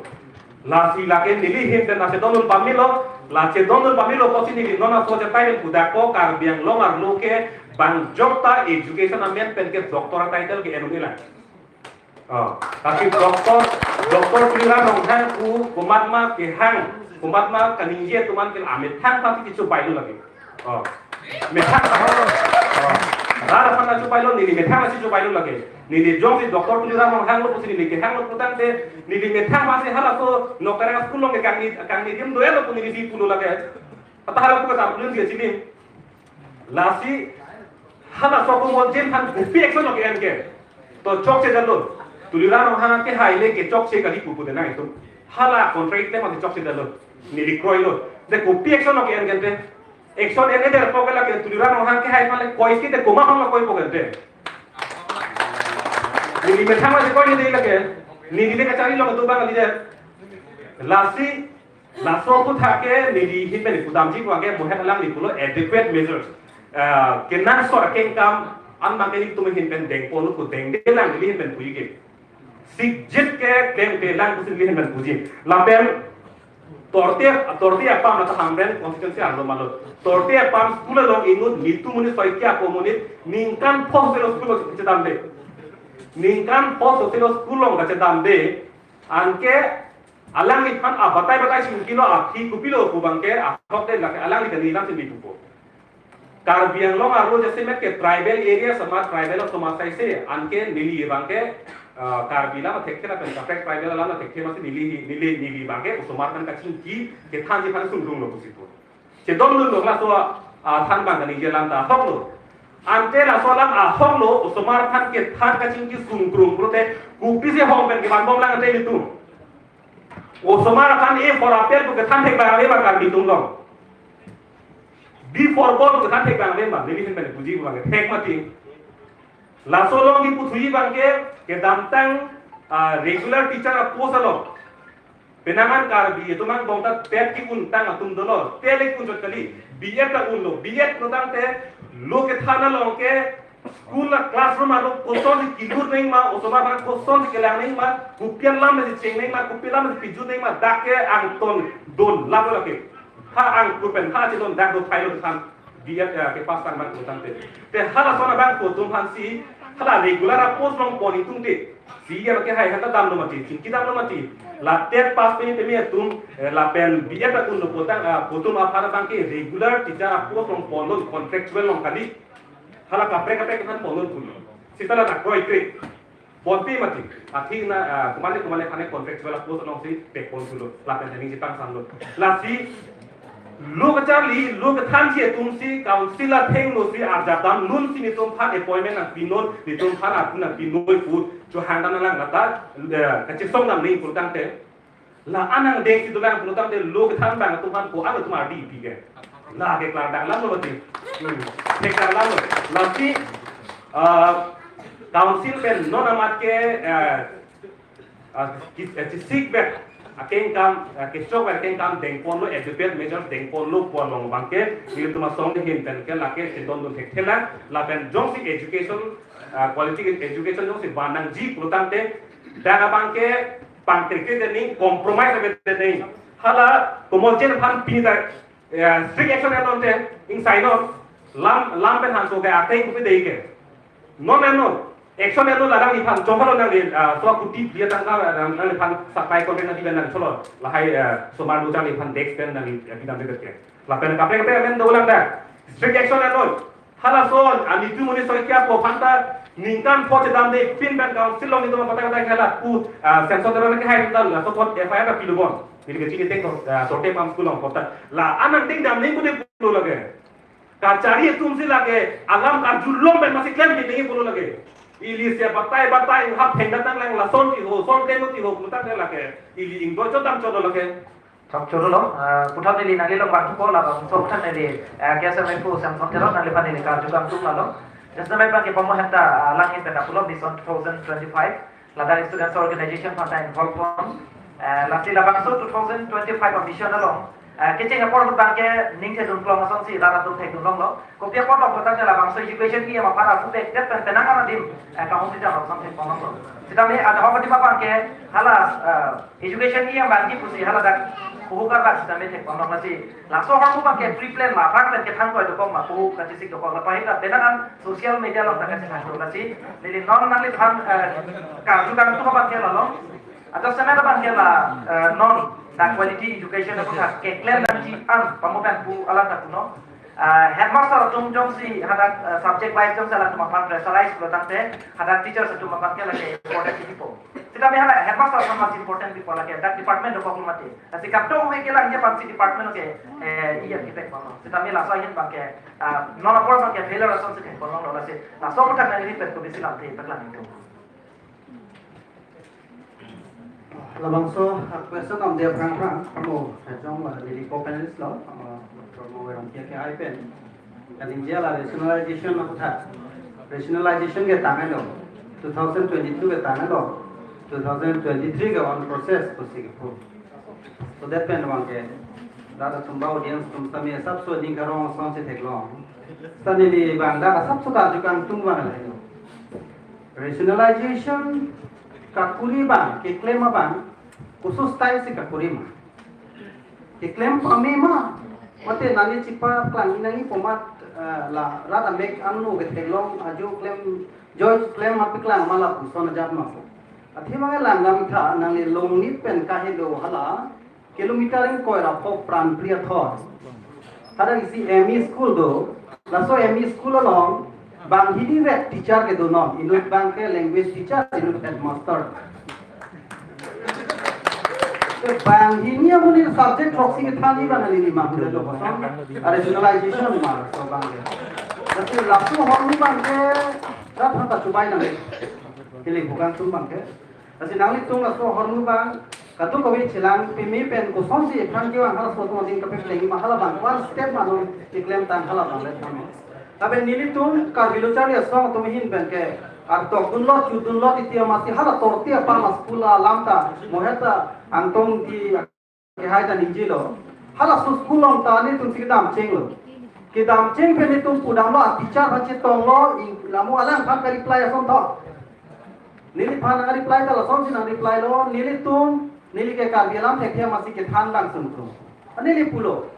Lasi lake neli ahin pen la chedondun pamelo, la chedondun pamelo pusi neli non aso chetai pen pudak ko Karbi Anglong arlo ke bang jokta education amen pen ke doctor a-title ke en un-e lang. Oh, tapi doctor, Doctor Tuliram Ronghang pu komat ma kehang, komat ma kaningje atum an ke amethang aphansi chichobailo lake. Oh. Methang. Oh. Rat aphan chichobailo, neli methang chichobailo lake. Neli jongsi Doctor Tuliram Ronghang lo pusi neli kehang lo pu tangte, neli methang aphansi halaso Nokterang school along ke kangni, kangni adim do-etlo pu neli si pulo lake. Ata hala pu kata pulo neli si chilim. Lasi halaso Komol Jain aphan kopi action lo ke-en ke. To chokche detlo. Tuliram Ronghang kehai le ke chokche kali pu pu de nang itum. Hala contract te ma ke chokche detlo. Neli kroilo. De kopi action lo ke-en ke te. Action en-eder apot ke lake Tuliram Ronghang kehai aphan le koi ke te komat aphan lo koi pu ke te. Neli methang aphansi koi ke te lake. Neli le kachari lo kedo abang kali de. Lasi laso aputhak ke neli ahin pen pudamji abang ke mohet alangli pulo adequate measures. Ah, kenangsot akengkam an abang ke nelitum ahin pen dengpon pu dengde lang neli ahin pen puji ke. Sikjit ke klemkle lang pusi neli ahin pen puji. Lapen Torte, Torte apam la ta Hamren constituency arlo ma lo. Torte apam school along inut nitum monit soi ke ako monit ningkan pho selo school along kachedamde. Ningkan pho selo school along kachedamde. Anke alangliphan abatai batai si kilo aphi kopilo pu abang ke ahok de lake alangli kani lam si neli pupo. Karbi Anglong arlo jasemet ke tribal area osomar, tribal osomar asai se, anke neli abang ke, ah, Karbi alam thekthe lapen kaprek tribal alam thekthe masi neli, neli, neli abang ke osomar aphan kachingki kethanji aphan sungdunglo pusi pu. Chedondunlo laso, ah, than abang kaningje alam ta ahoklo. Ante laso alam ahoklo, osomar aphan kethan kachingki sungkrung pulote kopisi hong pen kevan bom lang ante ilitum. Osomar aphan A for apple pu kethan thek abang ave ma Karbi atum along. B for ball pu kethan thek abang ave ma, neli ahin pen puji abang ke thek mati. Laso along kipu thuji abang ke, kedamtang, ah, regular teacher a-post along Penang an Karbi atum angbong ta TET ke-un tang atum dolo, TET le un chot kali, B.Ed ta unlo, B.Ed pulotangte lo kethan along ke school a classroom arlo kosonsi kelur nangma, osomar aphan kosonsi kelang nangma, kopi alam si cheng nangma, kopi alam si piju nangma, dak ke angton don lap lake. Ha angkur pen ha chedon dak do thailo than. B.Ed, eh, kepass tang abang pulotangte. Te halason abang atum aphansi hala regular a post longpon ingtungte, C.E.M ke hai hanta damlo mati, chingki damlo mati. La TET pass peme peme atum, eh, lapen B.Ed ta unlo pulotang, ah, pu atum aphan abang ke regular teacher a post longponlo, contractual long kali. Hala kaprek kaprek aphan ponlo pulo. Seta la kroikre ponpe mati. Athena, ah, komatne komatne aphan contractual a post alongsi pekpon pulo. Lapen training chepangsamlo. Lasi lo kacharli, lo kethanji atumsi council athengno si arjap damnunsi netum aphan appointment nangpinon, netum aphan atum nangpinoi pu chohang dam nanglang lata, eh, kachesong dam nangji pulotangte. La-an angdengsi dolang pulotangte lo kethan abang atum aphan ko-an atum ardi pi ke. La ke klardak lamlo mati. Hmm. Thekdak lamlo. Lasi, ah, council pen non amat ke, eh, ah, ki-, eh, chesik bet akengkam, eh, kechok bet akengkam dengponlo, adequate measures dengponlo pu along abang ke, nelitum asong ahin pen ke lake chedondun thekthelang, lapen jongsi education, ah, quality education jongsi van nangji pulotangte, dak abang ke pangkritik de ning, compromise ave de ning. Hala Komal Jain aphan pini ta, eh, strict action ennon te, ingsai non, lam, lam pen hanso ke ateng kopi dei ke. Non ennon, action ennon, la nangliphan chongkalo nangli, ah, so kuti dia tangka, ah, nang, nangliphan supply contract nangli nang cholo. Lahai, ah, osomar dojang neliphan desk pen nangli, ah, pidam de ke. Lapen kaprek kaprek amen dolang dak. Strict action ennon. Halason, ah, Nitu Moni Saikia pu aphan ta ningkan pho chedam de pin pen council along netum patai patai hala pu, ah, Samson Teron ke hai ta laso apot F I R ta pilubom. Neli kachini teng, ah, Sorte Pam School along apot ta. La-an angdeng dam nangji pu de pulo lake. Kachari atumsi lake alam karjulong pen masi klem nangji pulo lake. Ili si batai batai hap thengda tanglang, lason ti ho, son klem ti ho, pulotangte lake. Ili ingdoi chot dam chotlo lake. Chok chorolo, eh, puthot neli nanglilong vangthupo labangso aputhak neli, eh, K S M F pu Samson Teron nangliphan neli karju kangtung lalo. Just na abang ke pamohenta, eh, langhin pen pulo bison two thousand twenty-five. Ladak students organization aphan ta involve pon. Eh, lasi labangso two thousand twenty-five a mission along, eh, kecheng apor ahut abang ke ning thedun klong asonsi rat atum thekdun longlo. Kopi apot long pulotangte labangso education E M aphan arpu bek det pen penang an adim, eh, kahumri jam asonsi thekpon longlo. Sitame adhoc adim abang ke hala, eh, education E M abang ke pusi hala dak puhu karbak sitame thekpon long lasi. Laso ahormu abang ke pre-plan ma aphrang pen kethang koi dokok ma pu kachesik dokok, la pahit la penang an social media along ta kachethang do lasi. Neli non nangliphan, eh, karju kangtung abang ke lalo. Atau semet abang ke la, eh, non dak quality education aputhak keklem nangji an pamo pen pu alam ta punon. Eh, headmaster atum jongsi hadak, eh, subject wise jongsi alangtum aphan pressurize pulotangte hadak teachers atum aphan ke lake important kipipo. Sitame hala headmaster atum mas important pipo, lake dak department dokok mati. Lasi kaptong ave kelangji aphansi department ke, eh, iya kipek mama. Sitame laso ahin abang ke, ah, non apor abang ke failure asonsi thekpon longlo lasi. Laso aputhak neli pen ko bisi lamthe paklang itu. Labangso, ah, question am dia phrang phrang, kamu, eh, jong la, neli co-panelist lo, ah, Doctor Mo Rangkia ke ai pen. Kaningje la rationalization aputhak. Rationalization ke tanglo. Two thousand twenty-two ke tanglo. Two thousand twenty-three ke on process pusi kepu. So that pen abang ke, rat atum ba audience atum sitame asapso ning karong asonsi theklong. Sitame neli abang dak asapso karju kangtung abang lahelo. Rationalization kakuri abang, keklem abang, koso style si kakuri ma. Keklem pame ma, mate nani chepaklang nangji pu amat, eh, la rat amek anlo ketheklong ajo klem, joi klem apiklang ma lapuson ajat ma pu. Athema ke langdam tha, nangli Longnit pen kahelo hala kilometer ingkoi ra pho Pranpriya thor. Hadak isi M E school do, laso M E school along banghini vet teacher kedo non, inut abang ke language teacher, inut headmaster. Te banghini amonit subject throksi kethanji abang neli ma hule lo kosong. Are rationalization ma laso abang ke. Tapi laso ahormu abang ke rat aphanta chubai nang. Kili bukan tumbang ke. Lasi nanglitum laso ahormu abang kadokave chelang peme pen kosonsi aphrang kevang halaso atum ading kapepleng ma, hala abang one step ma non keklem tang hala abang le tang. Lapen nelitum Karbi Lo Charli Asong atum ahin pen ke artok dunlo, chu dunlo titi amatsi hala torti apar la school alam ta moheta Angtong Ingti kehai ta ningjelo. Halaso school along ta nelitum si kedam chenglo. Kedam cheng pen nelitum pudamlo, a teacher aphan chetonglo, ing lamu alangphan ka-reply asonthot. Neliphan nang-reply ta lasonsi nang-replylo, nelitum, neli ke Karbi alam thekthe amatsi kethan bang sungkru. Neli pulo.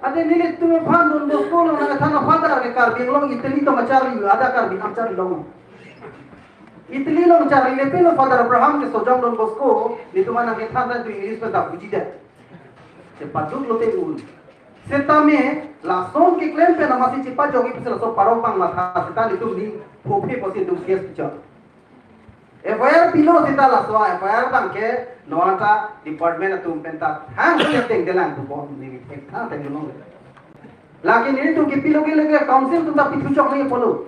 Ante nelitum aphan Don Bosco along nangkethan a-father ke Karbi Anglong Italy atum acharli, hadak Karbi atum acharli long. Italy along charlile pinlo Father Abraham ke Sojong Don Bosco, nelitum aphan nangkethan ta nelitum English pen ta bujidet. Chepaduk lote un. Setame, lason keklem pen amatsi chepajok-i pusi laso parok bang matha, seta nelitum ning phophe pusi nelitum case pichot. F I R pilo seta laso F I R bang ke non anta department atum pen ta thang thang tengdelang tu bon ni thek thang tengdunong. Lake nelitum kepilo ke lake council atum ta pithu chok nangji pulo.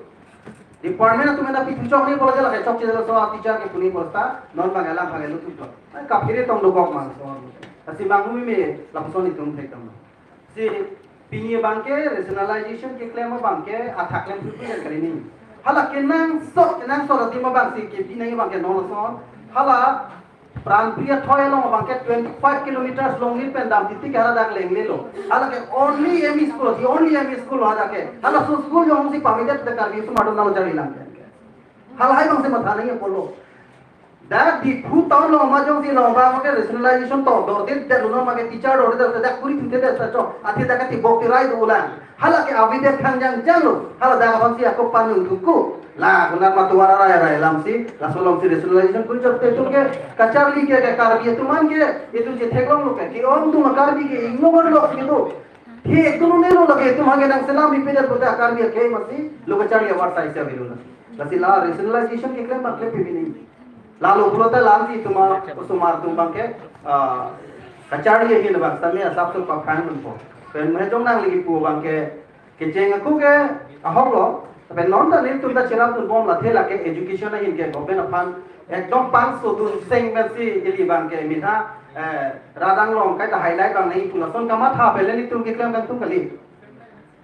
Department atum ta pithu chok nangji pulo je lake chokche laso a-teacher ke pu nangji pulo ta non bang alam bang elu tu. Kaphere tong dokok ma laso. Lasi manghumeme lapuson itum thek tong. Si pini abang ke rationalization keklem abang ke athak klem thupi dan kali ni. Hala kenangsot, kenangsot adim abang si kebi nangji abang ke non lason. Hala Pranpriya Thoi along abang ke twenty-five kilometers longri pen dam titi ke hala dak lenglelo. Hala ke only M E school, the only M E school hala ke. Halaso school jongsi pavidet dak Karbi osomar atum nang charli lang ke. Halahai abang si matha nangji pulo. Dak Diphu town along ma jongsi long abang ke rationalization to dordit det lo ma ke teacher dordit det dak kuri thute det ta chok. Athe dak ke tibok tirai dolang. Hala ke avidet khang jangjang lo. Hala dak aphansi ako panung thuku. La kunar matuara rai rai lamsi, laso alongsi rationalization kuri chok te itum ke kacharli ke ke Karbi atum an ke itum chetheklonglo ke. Ke-ong atum Karbi ke inglong lok gitu. He itum nelo lake itum hage nangselam bipedet pulote Karbi ke amatsi lo kacharli awar sai sia bilu na. Lasi la rationalization keklem bang klem pini. Lalo pulote lamsi itum a-osomar atum abang ke, ah, kacharli ahin abang setame asap tu paphang dun po. Pen mehejong nangli kipu abang ke kecheng ako ke ahok lo. Tapi non ta nelitum ta cherap dun bom la the lake education ahin ke government aphan ekdom pangso dun seng pensi ili abang ke mitha, eh, radang long kaita highlight bang nangji pu lason kamatha pele nelitum keklem kangtung kali.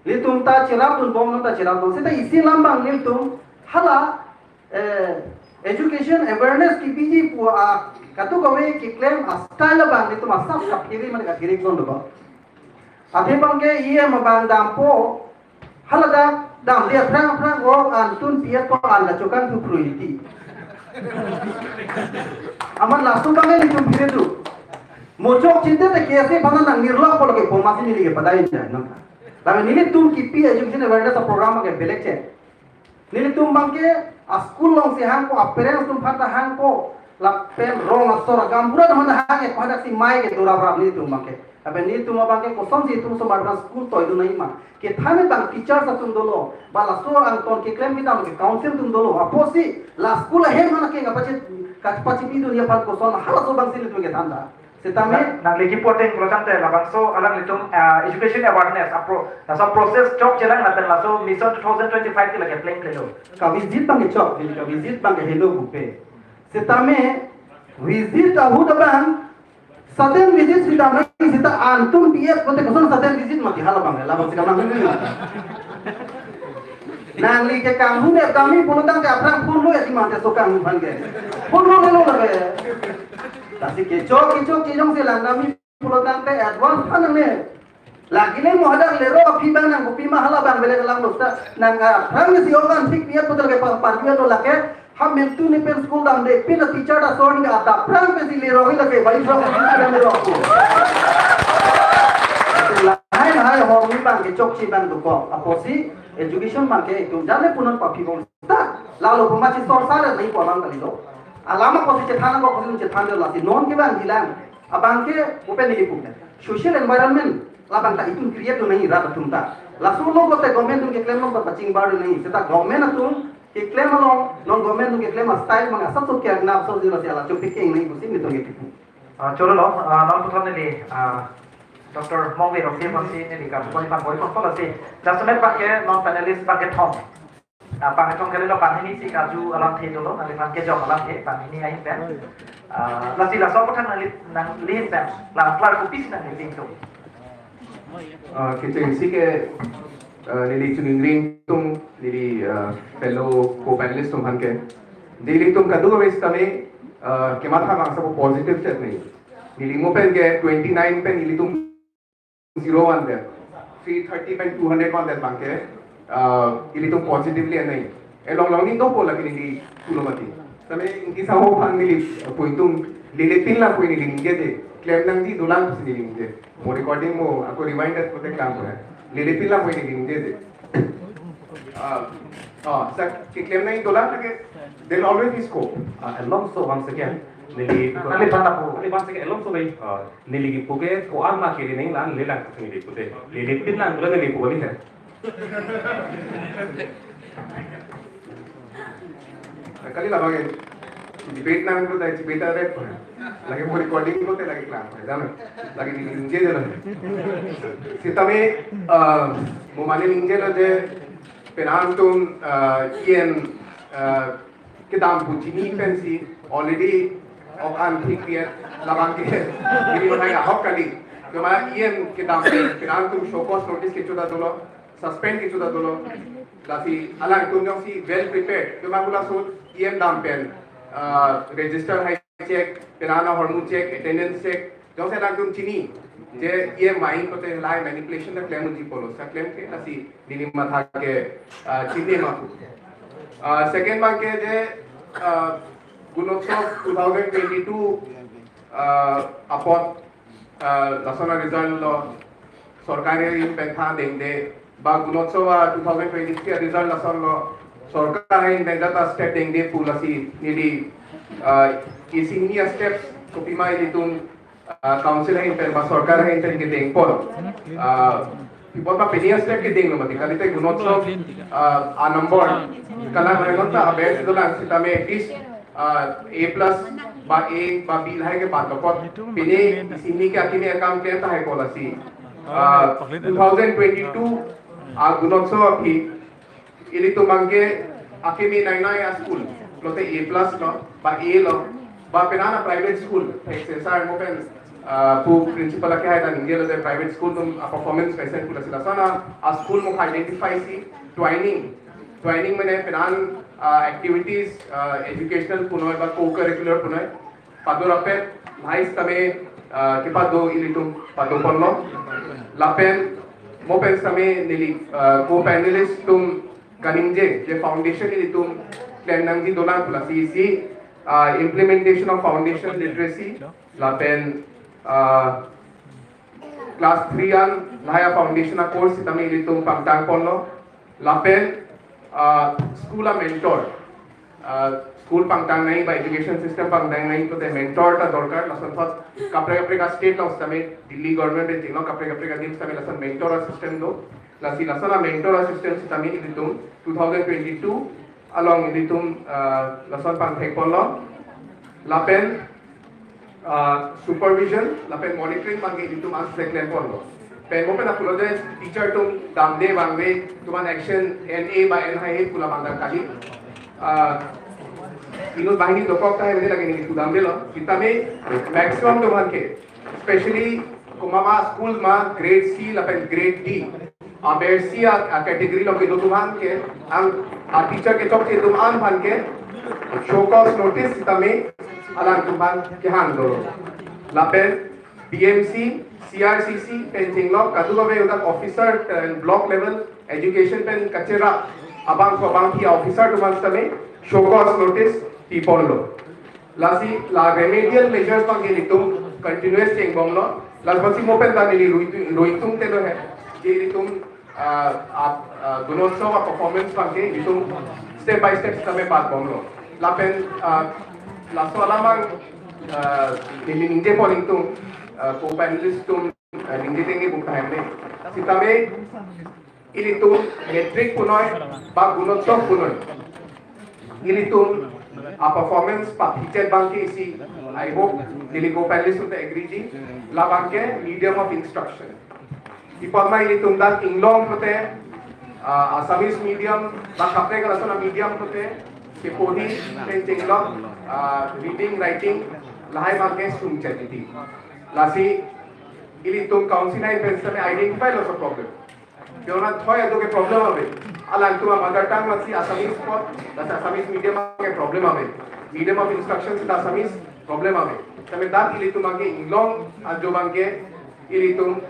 Nelitum ta cherap dun bom non ta cherap dun. Seta isi alam bang nelitum hala eh, education awareness kepiji pu a katu kave keklem a-style abang nelitum asap kaphere mane kaphere kon do. Athe abang ke E M abang dampo hala dak damde aphrang aphrang o antun piet ko an la chokan thu phrui ti. Amat laso abang nelitum phere do. Mochok chinte te kese bana nang nirlok ko lake poma si neli ke padai jai nang. Tapi nelitum kipi education awareness program ke belek che. Nelitum abang ke a-school alongsi hangpo, a-parents atum aphan ta hangpo, lapen rong asor gaonbura atum aphan ta hang-e, hadak si mai ke dorap rap nelitum abang ke. Lapen nelitum abang ke kosonsi itum osomar aphan school toi dun nangji ma. Kethan abang teachers atum dolo, ba laso angton keklem kedam ke council atum dolo. Apotsi la school ahem mana ke kapachi, kapachipi dunji aphan koson halaso abangsi nelitum kethan ta. Setame na, nangli kipu ateng pulotangte labangso alanglitum, ah, education awareness apro, laso process chokchelang lapen laso mission two thousand twenty-five ke lake plengple lo. Ka-visit abang ke chok, neli ka-visit abang ke helo bupe. Setame visit ahut abang sudden visit si damnang seta antun B Ed kote koson sudden visit mati hala abang, labang si damnang. Nangli ke kanghu ne kami pulotangte aphrang phone lo ya di mate so kanghu aphan ke. Phone lo lelo lake. Lasi kechok kechok kejong si lang kami pulotangte advance aphan nangne. Lagi le mo hadak lero aphi abang nang kopi ma hala abang bele kelang dosta. Nang aphrang si organ thik piat putar ke pang panjuan lo lake. Ham mentu ne pen school damde pin a teacher ta son ke ata aphrang pensi leroi lake bai rok leroi. Lahai lahai horni abang ke chokche abang dokok. Apotsi education abang ke itum jale punon papi bom. Ta, lalo pemachi sor sare nai ko alam kali do. Alam apotsi chethan ko apotsi chethan do lasi non ke abang bilang. Abang ke open ni ipu ke. Social environment labang ta itum create do nai rat atum ta. Laso lo kote government atum keklem lo ta pachingbar do nai. Seta government atum keklem along, non government atum keklem a-style abang asap so ke agnap so jilo si ala chupik keng nai pusi nelitum ke ipu. Ah, cholo lo, ah, non puthot neli, ah, Doctor Mongve Rongpi aphansi neli kam poni pan boi pon pon si. Jasemet abang ke non panelist abang kethom. Ah, abang kethom kalilo banghini si karju alamthe dolo, nangliphan kejok alamthe, banghini ahin pen. Ah, lasi laso aphuthak nangli, nangli ahin pen, la klar kopisi nangli ling tum. Ah, kechengsi ke, ah, neli chuningri tum, neli, ah, fellow co-panelist atum aphan ke. Nelitum kadokave setame, ah, kematha abang asap positive chet nai. Neli mo pen ke twenty nine pen ilitum zero one det, three thirty pen two hundred one det abang ke, ah, ilitum positively anai. Elong long ni dopo lagi neli pulo mati. Same ingki saho aphan neli, eh, pu itum lele pin lang pu neli ningjeje. Klem nangji dolang pusi neli ningje. Mo recording mo, ako rewind det pute kang ko. Lele pin lang pu neli ningjeje. Ah, ah, sa keklem nangji dolang lagi, there'll always be scope. Ah, along so once again, neli, kali pata po. Kali once again, along so bai, ah, neli kipu ke ko-an ma kiri neng lang, lelang kasi neli pute. Lele pin lang, dolang neli pu kali he. Kali labang ke debate nang ko, debate ada ko. Lagi mo recording ko te lagi klang, jangan. Lagi neli ningjeje lang. Sitame, ah, mo mane ningjelo je penang atum, ah, yen, ah, kedam pu chini pensi already ok an thik dia labang ke. Jadi mana ahok kali. Kema yen kedam pen penang atum show cause notice kecho ta dolo, suspend kecho ta dolo. Lasi alangtum jongsi well prepared. Kema hula sut yen dam pen, ah, register hai check, penang ahormu check, attendance check. Jongsi alangtum chini je yen main pute lahai manipulation ta klem unji pulo, sa klem ke lasi neli matha ke, ah, chini ma pu. Ah, second abang ke je, ah, Gunotsav two thousand twenty-two, ah, apot, ah, lason a-result lo, sorkar ahin pen tha dengde, ba Gunotsav two thousand twenty-three a-result lason lo, sorkar ahin pen data step dengde pu lasi neli, ah, isi hini a-steps kopima ilitum, ah, council ahin pen ba sorkar ahin pen kedeng pon. Ah, pi apot ma pini a-step kedenglo mati, kalite Gunotsav, ah, a-number kalang rengot ta aber si dolang, sitame at least, ah, A plus ba A ba B lahai ke bat dokot. Pini isi hini ke akimi akam ke tahai ko lasi, ah, two thousand twenty-two a-Gunotsav aphi ilitum abang ke akimi nai nai a-school, lote A plus lo, ba A lo, ba penang a-private school, thek se sar mo pen, ah, pu principal ake hai ta ningjelo je private school atum a-performance mesen pu lasi lason a-school mo identify si training, training mane penang, ah, activities, ah, educational punoi ba co-curricular punoi pado rapet, lahai sitame, ah, kepado ilitum pado ponlo. Lapen mo pen sitame neli, ah, co-panelist atum kaningje je foundation ilitum klem nangji dolang pu lasi isi, ah, implementation of foundation literacy, lapen, ah, class three an lahai a-foundation a-course sitame ilitum pangtang ponlo. Lapen, ah, school a-mentor, ah, school pangtang nai ba education system pangtang nai pute mentor ta dorkar, lason thot kaprek kaprek a-state along sitame, Delhi government pen chinglo kaprek kaprek adim sitame lason mentor a-system do. Lasi lason a-mentor a-system sitame ilitum two thousand twenty-two along ilitum, ah, lason pangthek ponlo. Lapen, ah, supervision lapen monitoring abang ke ilitum an se klem ponlo. Pen mo pen apulo je teacher atum damde vangve atum an action en-e ba en-hai he pu labang ta kali. Ah, inut banghini dokok tahai mene lagi neli pudamdelo. Sitame maximum atum an ke, especially komat ma school ma grade C lapen grade D, aber si a, a-category along kedo atum an ke, ang a-teacher kechokche atum an aphan ke show cause notice sitame alangtum aphan kehang dolo. Lapen B M C, C R C C pen chinglok kadokave udak officer, eh, block level education pen kacherap abang ko abang phi officer atum an sitame show cause notice pi ponlo. Lasi la remedial measures abang ke ilitum continuous chengbomlo. Lasi mo pen ta neli rui tung, rui tungte lo he. Je ilitum, ah, ah, ah, Gunotsav a-performance abang ke ilitum step by step sitame bat bomlo. Lapen, ah, laso alam abang, ah, neli ningje pon ingtung, ah, co-panelist atum, ah, ningje tengke bung tahan de. Sitame ilitum matric punoi ba Gunotsav punoi, ilitum a-performance pathichet abang ke isi, I hope neli co-panelist atum ta agree ji, labang ke medium of instruction. Pi apot ma ilitum dak inglong pute, ah, Assamese medium ba kaprek lason a-medium pute kepo hi pen chinglok, ah, reading, writing lahai abang ke sungchet titi. Lasi ilitum council ahin pen sitame identify lo so problem. Jona thoi atum ke problem ave. Alangtum a-mother tongue lasi Assamese apot, lasi Assamese medium ke problem ave. Medium of instruction sita Assamese, problem ave. Tame dak ilitum abangke inglong ajo abangke ilitum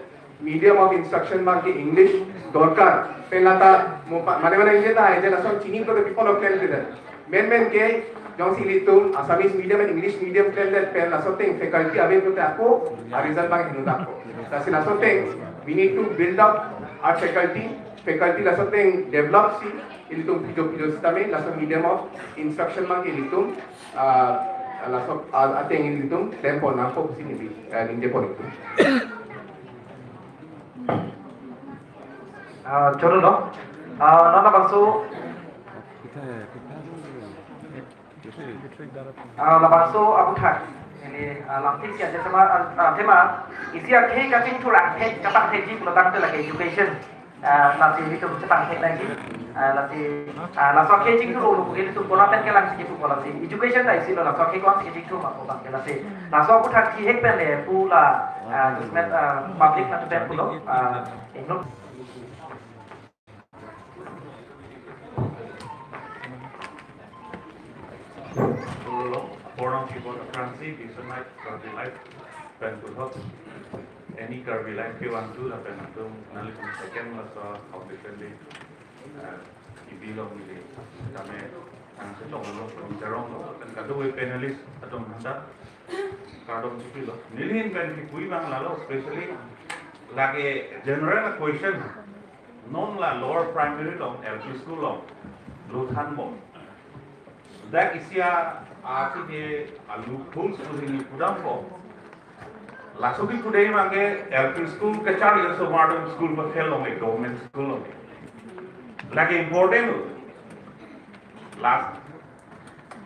medium of instruction abangke English dorkar. Pen lata mo pa, mane mane inje ta, inje lason chini ko the people of Kalimpong. Men men ke jongsi ilitum Assamese medium and English medium klemdet pen laso ateng faculty ave pulote ako, a result abang hinu dak ako. Lasi laso ateng, we need to build up our faculty, faculty laso ateng develop si ilitum pijo pijo sitame laso medium of instruction abangke ilitum, ah, laso, ah, ateng ilitum klempon nangpo pusi neli, eh, ningje pon ilitum. Ah, choro lo. Ah, non labangso, ah, labangso aputhak. Ini, ah, lamthe isi aja tema, ah, ah, tema isi akhei kachingthur angthek kapangthekji pulotangte lake education. Ah, lasi ilitum chepangthek nangji. Ah, lasi, ah, laso akhei chingthur ulu ilitum bola pen kelang sigi pu bola si. Education ta isi lo laso akhei ko-an si kachingthur ma ko abangke lasi. Laso aputhak thihek pen le pu la, ah, judgment, ah, public mate pen pulo, ah, ingno. Apor nangkepon aphrangsi, Bisonai Karbi Live pen puthot, any Karbi Live kevangthu lapen atum nanglitum second laso foundation day, eh, ibi long ili kami nangchetong lo, nangcherong lo, pen kadokave panelist atum aphan ta kardom chipilo. Neli ahin pen kipu abang lalo, especially lake general question. Non la lower primary along, L P school along lo thanbom. Dak isi a, a si ke a loophole school ini pudampo. Laso kipudam abangke L P school kacharli osomar atum school pa fail longle, government school along. Lake important lo. Last.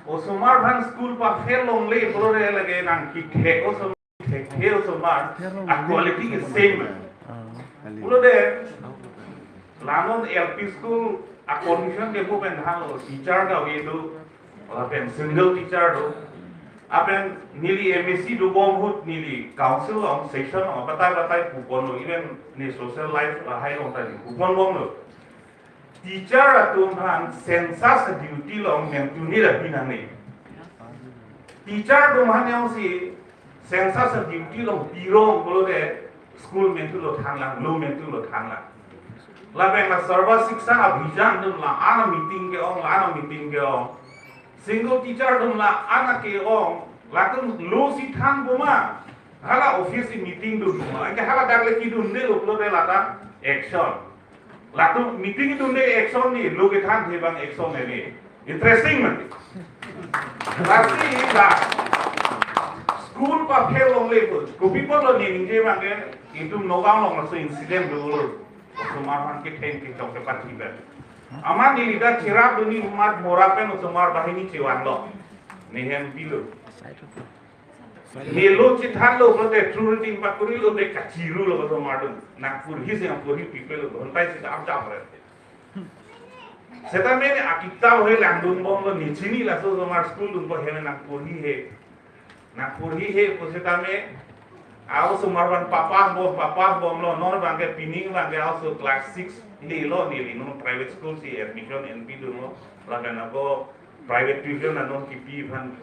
Osomar aphan school pa fail longle pulote lake nangkethek osomar, thekthe osomar a quality ke same. Pulote la non L P school a condition ke pu pen halo, teacher kave do, lapen single teacher do. Lapen neli M A C dobom ahut neli council along, session along batai batai puponlo, even ne social life lahai along ta neli puponbomlo. Teacher atum aphan census duty along mentu ni ra pinangne. Teacher atum aphan jongsi census duty along pirong pulote school mentu lo thanlang, lo mentu lo thanlang. Lapen la Sarva Shiksha Abhiyan atum la-an a meeting ke-ong, la-an a meeting ke-ong. Single teacher atum la-an a ke-ong, latum lo si thanbom ma, hala office meeting dun bom ma, anke hala dak le kidunde lo pulote lata action. Latum meeting dunde action ni, lo kethanthe abang action ni. Interesting mati. Lasi la school pa fail longle pu, kopi pulo neli ningje abangke, itum Nagaon along laso incident dolo. Osomar aphan ketheng kechok kepathi pen. Amat neli dak cherap dun ni amat mora pen osomar banghini chevanlo. Ne hem pilo. Ne lo chethanlo pulote true reading pakurilo, ne kachirulo osomar atum. Nangporhi si nangporhi pipelo, ghontai si dam dam re. Setame ne akitap he langdunbomlo, ne chini laso osomar school dunpo he, nangporhi he. Nangporhi he pu setame, a osomar aphan papass bom, papass bomlo, non abangke pining abangke a oso class six lelo neli, non private school si admission N P dunlo, lapen ako private tuition anon kipi aphan,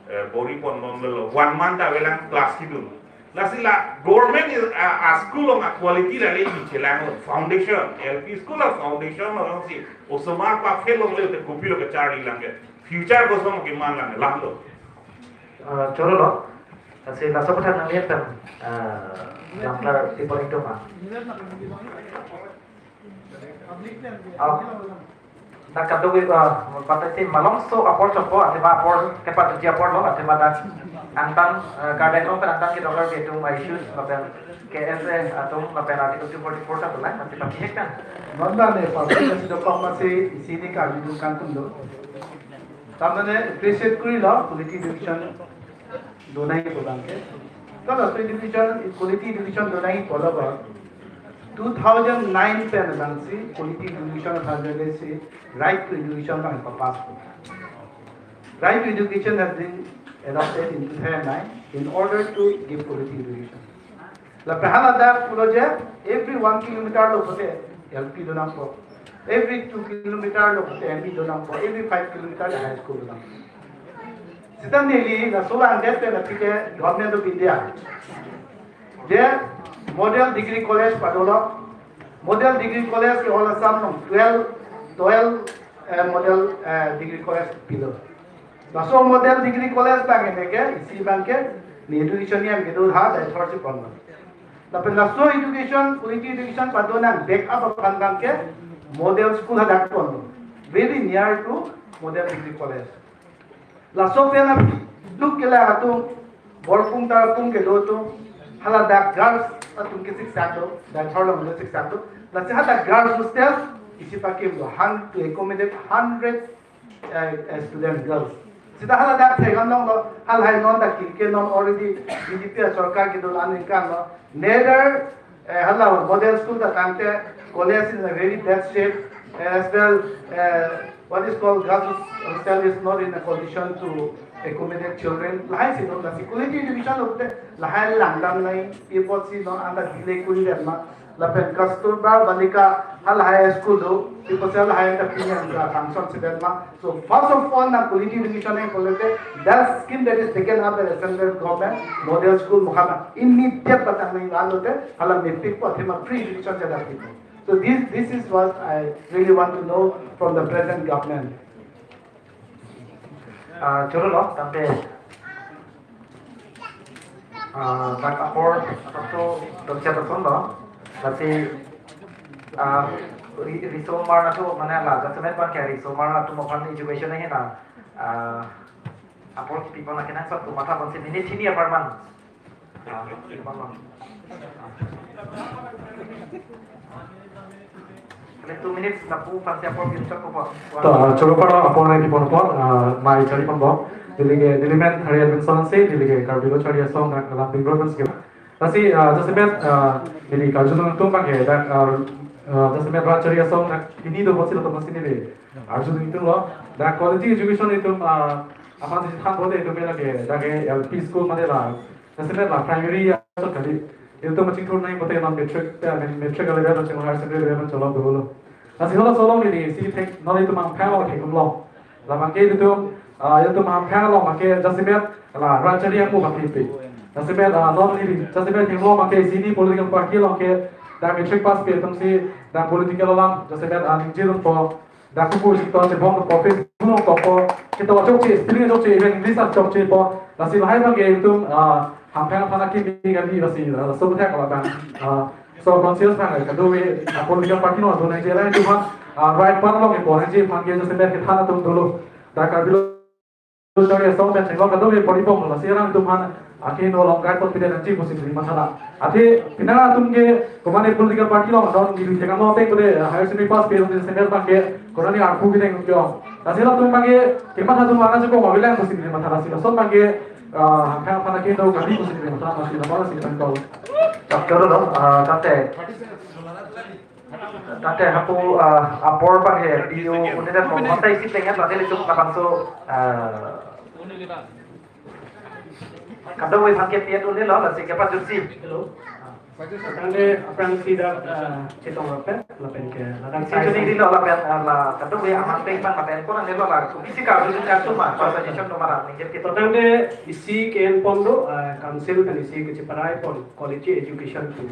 eh, bor-i ponbomlo, one month avelang class kedun. Lasi la government is a, a school along a quality la le chelang lo, foundation, L P school a foundation alongsi osomar pa fail longle te kopilo kacharli lang ke, future koson keman lang, lang lo. Ah, choro lo. Lasi laso aputhak nangli pen, ah, lamklar tipon ingtung ma. Ah, dak kadokave, ah, patesi malomso apor chokpo, athema apor kepatji apor lo, athema dak angtan, ah, guideline along pen angtan kedo Karbi atum issues lapen K S A atum lapen Article two forty-four ta tulai, nanti pakai kan. Non ta ne, public si dokok masi isi ne karjudun kangtung do. Tamane appreciate kurilo, quality education donai pu abangke. Kalau quality education, quality education donai pu abang, two thousand nine pen abangsi quality education aphan jale si right to education abang papass pu. Right to education has been adopted in two thousand nine in order to give quality education. Lapen hala dak pulo je, every one kilometer lo pulote L P donangpo, every two kilometer lo pulote M E donangpo, every five kilometer lo high school donangpo. Sita neli laso vangdet pen aphi ke Government of India je Model Degree College padolo. Model Degree College ke all Assam along twelve, twelve eh, Model eh, Degree College pilo. Laso Model Degree College abang ke isi abang ke ne education niam kedo ha dai thor si ponlo. Lapen laso education, quality education padonang back up aphan abang ke model school hadak ponlo, very near to Model Degree College. Laso pen aphi duk kelang atum, Borpung Tarpung kedo atum, haladak girls atum ke siksak do, dai thor along do siksak do. Lasi hadak girls hostel isi pakimlo, han to accommodate hundred eh, eh, student girls. Sita haladak thegan longlo, halahai non dak ke non already B J P sorkar kedo la aningkan lo. Neither eh, hala model school ta tangte college is in a very bad shape, eh, as well eh, what is called girls hostel is not in a condition to accommodate children. Lahai si do, lasi quality education lote lahai langdam nai, apotsi non anta delay kuri ma. Lapen Kasturba Balika High School do, apotsi lahai ta pini anta function si det ma. So first of all, na quality education nang pulote, that scheme that is taken up by the central government, model school Muhammad, immediate patang nang lalote, hala mepik po, athema free education jada pipo. So this, this is what I really want to know from the present government. Ah, chorolo, tangte, ah, dak apor, apor to, to chat ason lo, lasi, ah, ri-, risomar atum, mane la, jasemet abang ke risomar atum aphan education ahin na, ah, apor kipi pon akenangsot atum matha ponsi minute hini apar man. Ah, kipi pon lo. Kali two minutes, lapu aphansi apor kipi chot ko po. To, ah, choro apor, apor nangkipi ponpo, ah, mai chari ponpo. Neli ke, neli men Hari Advenson si, neli ke Karbi Lo Charli Asong dak Langpingroi pen si. Lasi, ah, jasemet, ah, neli karjudun atum abang ke dak, ah, ah, jasemet rat charli asong dak hini do apotsi latum si neli karjudun atum lo. Dak quality education atum, ah, aphansi than pulote itum lake dak ke L P school mane la, jasemet la primary asong kali. Itum machingthur nai pulote non matric, eh, matric level, higher secondary level cholong dolo. Lasi halaso along neli isi thek, non itum Hamphang along theklonglo. Labang ke itum, ah, itum Hamphang along abang ke jasemet la rat charli angmu abang ke pi. Jasemet, ah, non neli jasemet theklong abang ke isi hini political party along ke dak matric pass pi atum si dak political alam jasemet, ah, ningje dunpo, dak kukur si to chebong dunpo, Facebook along topo, ketok chokche, spelling chokche, even English ta chokchepo. Lasi lahai abang ke itum, ah, Hamphang aphan akimi kali, lasi, ah, laso athak labang, ah, so conscious abang kadokave, ah, political party along do nangji, lahai atum aphan, ah, right path along kepo nangji aphan ke jasemet kethan atum dolo. Dak Karbi Lo Charli Asong pen chenglok kadokave pori pon lo, lasi alanglitum aphan akeheno along guide ponpide nangji pusi neli matha. Athe penang atum ke komatne political party along don, neli thekang lo ateng pulote, ah, higher secondary pass pi atum jasemet abang ke konani arpu kedeng ke ong. Lasi latum abang ke kematha atum ana joko mabilang pusi neli matha, lasi lason abang ke, ah, Hamphang aphan akeheno kali pusi neli matha, lasi lason si pen call. Doctor lo, ah, tangte. Tangte hapu, ah, apor abang ke P U unit ko, konta isi tengen lagi lecuk labangso, ah, kadokave aphan ke P U unit lo, lasi kepajutsi. Hello. Tangte aphrangsi dak, ah, chetong rapet, lapen ke, ladak isi sai chuni sai. Dilo lapen, ah, la, kadokave amang peng abang lapen konat nelo la, isi karjudun atum ma, suggestion atum ma, ningje kito. Tangte isi ke-en pon do, ah, council pen isi kacheparai pon, quality education atum.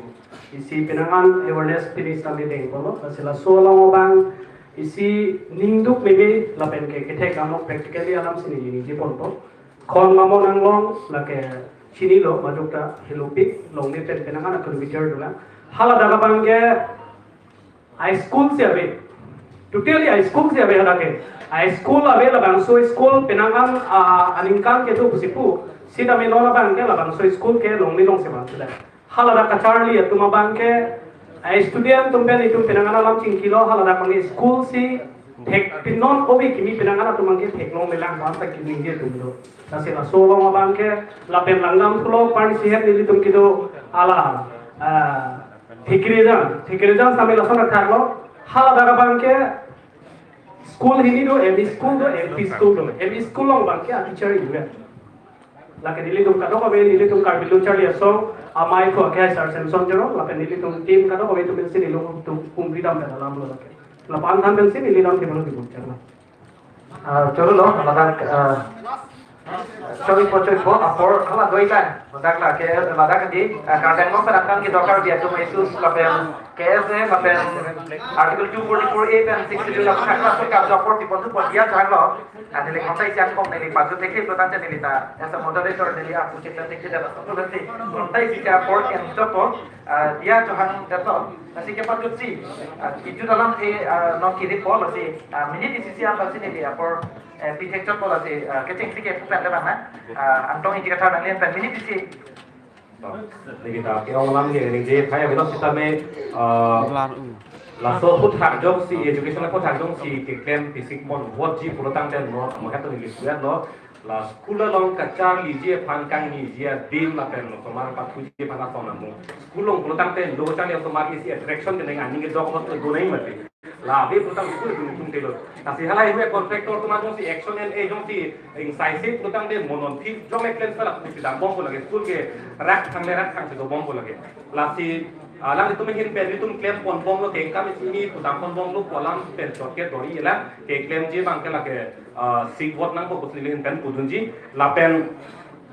Isi penang an awareness pini sitame deng ponlo, lasi laso along abang isi ningduk meme lapen ke kethek anok practically alam si neli ningje ponpo. Khon Mamon Anglong lake chinilo, maduk ta Helupik, longle pen penang an a kilometer dolang. Haladak abang ke high school si ave. Totally high school si ave hadak ke. High school ave, labangso school penang an, ah, aningkan kedo pusi pu. Sitame non abang ke labangso school ke longle along si abang sudah. Haladak kacharli atum abang ke, eh, student atum pen itum penang an alam chingkilo, haladak abang school si thek pinon ove kimi penang an atum abang ke theklonglelang abang ta kiningje atum do. Lasi laso along abang ke lapen langdam pulo parni sihet nelitum kedo hala, ah, Thikirejang, Thikirejang sitame lason athak lo, haladak abang ke school hini do, M E school do, L P school do, M E school along abang ke a teacher inut. Lake nelitum kadokave, nelitum Karbi Lo Charli Asong amei ko ke Sir Samson Teron, lapen nelitum team kadokave atum pensi nelitum pumri dam pen alam lo lake. Lapen than pensi neli dam team lo dibuk charla. Ah, choro lo, ladak, ah, Choi po, choi po, apor hala doi lang. Ladak la ke, ladak di, ah, Karbi Anglong penang kan kedo Karbi atum isus lapen K S A lapen Article two forty-four A pen Sixth Schedule lapen sakla sukam apor tipon tu pon dia jang lo. Ah, neli kontai siang kong neli paju teke pulo tangte neli ta as a moderator neli aku cipta teke dan langsung nanti kontai si apor yang copo, ah, dia Chauhan Depot, lasi kepatutsi, ah, kejut alam ke, ah, non kiri po, lasi, ah, minit isi si apa si neli apor, eh, pithek copo lasi, ah, kecheng si ke pen bang na, ah, Angtong Ingti Kathar nanglian pen minit isi. Neli ta ke-ong alam ke neli je phai avelo sitame, ah, Lar u. Laso aphuthak jongsi, education aphuthak jongsi keklem pisik pon vot ji pulo tangte no, mo heto neli suat lo. La school along kacharliji aphan kangniji adim lapen osomar pathuji aphan ason amo. School along pulo tangte lo charli osomar isi attraction keneng aning kedok hot do nai mati. La ave pulo tang school dun tung telo. Lasi halahei hu contractor atum jongsi action L A jongsi ingsai si pulo tangte monon thip jong eklem sala pusi dambom pulo lake school ke rak thang le rak thang si dobom pulo lake. Lasi, ah, alanglitum ahin pen nelitum klem pon bomlo kengkam isi ni pudam pon bomlo pu alam pen chot ke dori ela keklemji abang ke lake, ah, sik vot nangpo pusi neli ahin pen pudunji lapen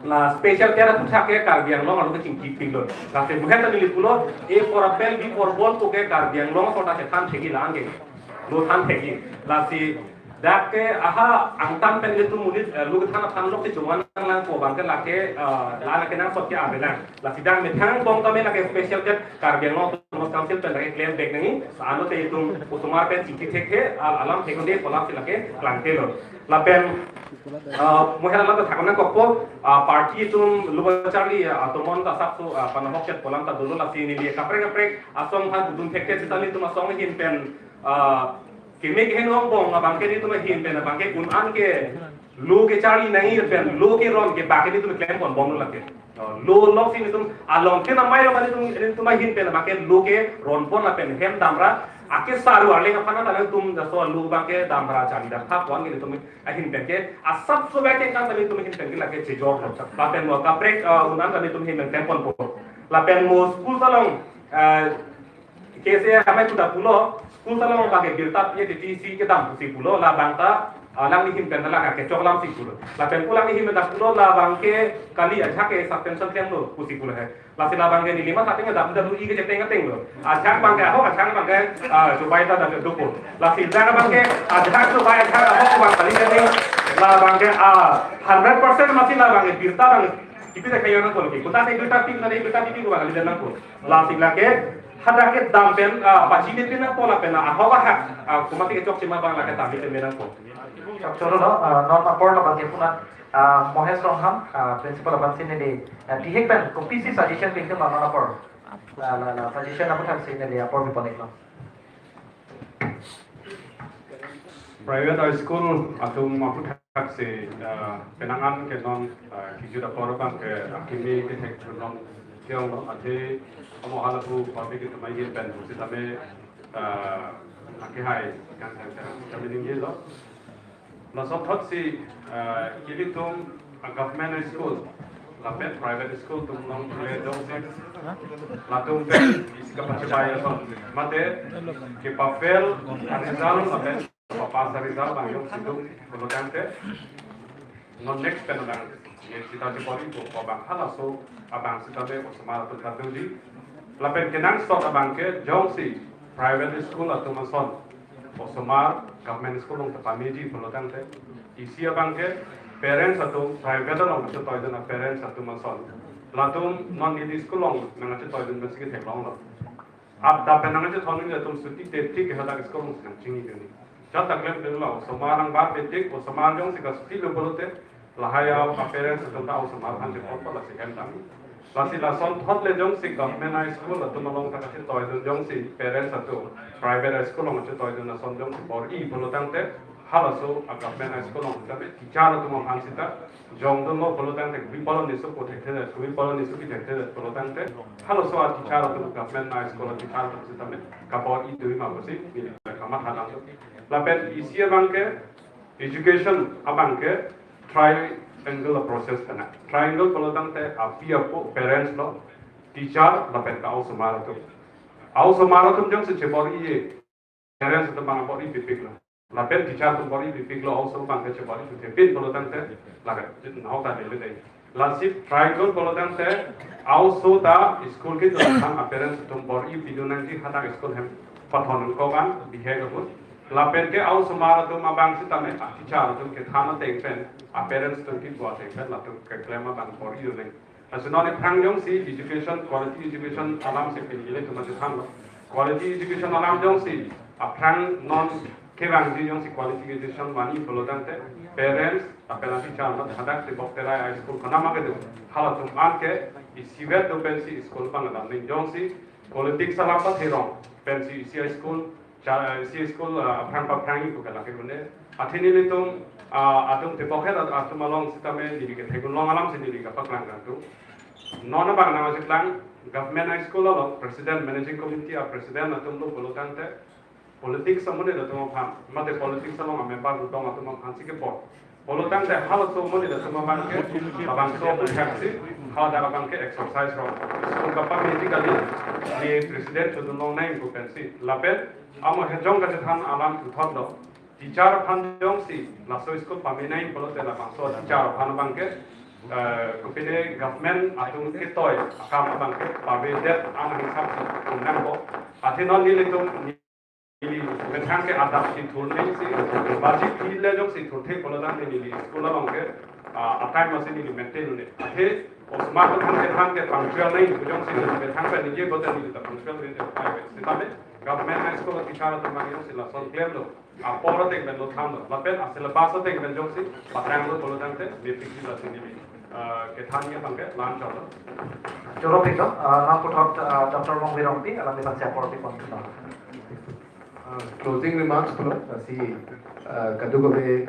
la special care aphuthak ke Karbi Anglong arlo kachingki pilo. Lasi buhet ta neli pulo, A for apple, B for ball pu ke Karbi Anglong aso ta chethan thekji la angke. Lo than thekji. Lasi dak ke aha angtan pen nelitum monit, eh, lo kethan aphan lok si chuman nang lang ko abang ke lake, eh, la lake nang sot ke avelang. Lasi dak methang bong tame lake special care Karbi Anglong Autonomous Council pen lake claim back nangji. Sa ano te itum osomar pen chingki thek he, al alam thek unde pu alam si lake klangtelo. Lapen, eh, mo hela lapen thakna kokpo, ah, party itum lo charli, ah, atomon ta sak so, ah, panahok chet pu alam ta dolo lasi neli kaprek kaprek asong aphan pudun thekthe sitame itum asong ahin pen, ah, keme keheno angbong abang ke nelitum ahin pen abang ke un-an ke lo kecharli nangji pen lo keron ke abang ke nelitum klem pon bomlo lake. Oh, lo lok si nelitum along ke namai lo nelitum, nelitum ahin pen abang ke lo keron pon lapen hem damra ake saru arleng aphan ta nelitum jaso lo abang ke damra charli dam thap wan ke nelitum ahin pen ke asap so abang ke kan nelitum ahin pen ke lake chejor lo. Lapen mo kaprek, eh, un-an nelitum ahin pen klem ponpo. Lapen mo school along, eh, K S A amei kuda pulo, school along abang ke birta P H D C kedam pusi pulo, labang ta, ah, alangli ahin pen ta lake kechok alam si pulo. Lapen pu alangli ahin pen ta pulo, labang ke kali ajahak ke suspension klemlo pusi pulo he. Lasi labang ke neli matha ting W W E kecheteng ateng lo. Ajahak abang ke ahok, ajahak abang ke, ah, chubai ta dam dopo. Lasi ajahak abang ke, ajahak chubai ajahak ahok abang kali kecheteng. Labang ke, ah, hundred percent masi labang ke birta abang kipi ta kayo nangpo lake. Kuta si birta pi, kuta si birta pi pi abang kali nangpo. Lasi lake hadak kedam pen, ah, pachini pen nangpo lapen, ah, ahok ahak, ah, komat kechokche ma abang lake damji pen nangpo. Chokchoro lo, ah, non apor labang ke puna, ah, Mohesh Ronghang, ah, principal aphan si neli, ah, bihek pen kopisi suggestion bihek ma non apor. La, la, la, suggestion aphuthak si neli apor bipon iklo. Private high school atum aphuthak si, ah, penang an ke non, ah, kejut apor abang ke akimi kethek non keong lo athe amo hala pu public itum ahin pen sitame, ah, akehai kan kan kan kami ningjelo. Lason thot si, ah, ilitum, ah, government school lapen private school atum along le dong si latum pen isi kapachibai ason mate kepa-fail a-result lapen papass a-result abang jongsi do pulo tangte non next pen abang, ye sita chepori ko abang halaso abang sitame osomar atum ta doji. Lapen kenangsot abang ke jongsi private school atum ason osomar government school along ta pameji pulo tangte, isi abang ke parents atum, private along chetoidun a-parents atum ason latum non neli school along nangchetoidun pensi ketheklonglo. Adap pen nangchethon neli atum suti te thik ke hadak school along si nangchingni duni. Jat ta klem pen lo, osomar nangbar petik, osomar jongsi kasuti lo pulote, lahai a-parents atum ta osomar aphan chepot pala si hem dam. Lasi lason thot le jongsi government high school atum along ta kachetoidun jongsi parents atum private high school along chetoidun ason jongsi bor-i pulo tangte, halaso a-government high school along ta teacher atum aphan sita jongdunlo pulo tangte, kopi pulo niso ko thekthedet, kopi pulo niso ki thekthedet pulo tangte, halaso a-teacher atum government high school a-teacher atum sitame kabor-i dui ma pusi neli kamatha dam. Lapen isi abang ke education abang ke triangle a-process kana. Triangle pulo tangte api apo parents lo, teacher lapen ka-osomar atum. A-osomar atum jongsi chebor-i-e, parents atum abang bor-i pipik lo. Lapen teacher atum bor-i pipiklo, a-oso abang ke chebor-i thuthe pin pulo tangte, lake nahok ta dele dei. Lasi try kol pulo tangte, a-oso ta school kedo aphan a-parents atum bor-i pidun nangji, hadak school hem pathon ko kan bihek ahut. Lapen ke a-osomar atum abang sitame a-teacher atum kethan ateng pen, a-parents atum kipu ateng pen latum keklem abang bor-i uneng. Lasi non aphrang jongsi education, quality education alam si pini ilitum chethanlo. Quality education alam jongsi aphrang non kevangji jongsi quality education vangji pulo tangte, parents lapen a-teacher amat hadak Tibok Terai a-school konat ma kedo, halatum an ke isivet do pensi school abang dam nang. Jongsi politics alam patherong pensi isi a-school, cha-, isi school, ah, aphrang paphrang ipu ke lake un-e. Athe nelitum, ah, adung Tibok het at-, atum along sitame neli ke theklong alam si neli kapaklang kangtung. Non abang nangcheklang, government high school along president, managing committee a-president atum lo pulo tangte, politics amonit atum aphan, mate politics along a-member rudong atum aphan si kepon. Pulo tangte halaso amonit atum abang ke, labangso aputhak si, haladak abang ke exercise rong. School kapame ji kali, ne president chodun longnang pu pensi. Lapen, amo hejong kachethan alam puthot lo. Teacher aphan jongsi laso school pame nang pulote labangso teacher aphan abang ke, eh, kopine government atum ketoi akam abang ke pavedet an hisap si undang ko. Athe non nelitum neli methang ke adap si thur nang si, budget phi le jongsi thurthe pulo tangte neli school along ke, ah, a-time si neli maintain un-e. Athe osomar atum kethan ke punctual nang pu jongsi methang ke neli bote neli ta punctual nang ke pai. Sitame government high school teacher atum abang jongsi lason klemlo, apor ateng pen lo thanlo, lapen a-syllabus ateng pen jongsi patranglo pulo tangte, mepik ji lasi neli, ah, kethan abang ke lam cholo. Choro pik to, ah, nangputhot, ah, Doctor Mongvi Rongpi, alangliphan si apor pipon to. Ah, closing remarks pulo, lasi, ah, kadokave,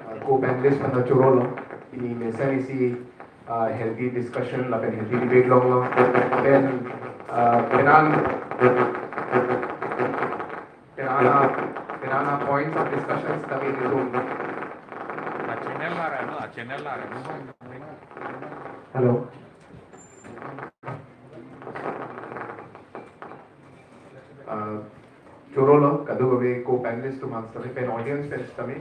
ah, co-panelist aphan ta chorolo, pini mesen isi, ah, healthy discussion lapen healthy debate longlo. Then, ah, penan, penan, penan points of discussion kami di room. A channel la rano, a channel la rano. Hello. Ah, chorolo, kadokave co-panelist atum aphan sitame pen audience pen sitame,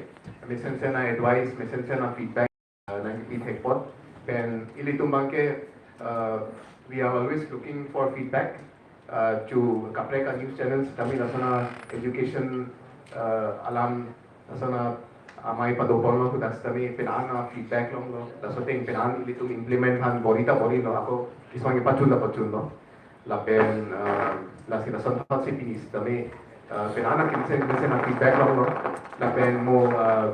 mesensen a-advice, mesensen a-feedback, ah, nangpi thekpon. Pen ilitum abang ke, ah, we are always looking for feedback, ah, to kaprek a-news channels sitame lason a-education, ah, alam lason a-amei padoponlo, hadak sitame penan a-feedback longlo, laso ateng penan ilitum implement aphan bor-i ta bor-ilo, ako kisong ipachun ta pachunlo. Lapen, ah, lasi lason thot si pini sitame, ah, penan a kimsen kimsen a-feedback longlo. Lapen mo, ah,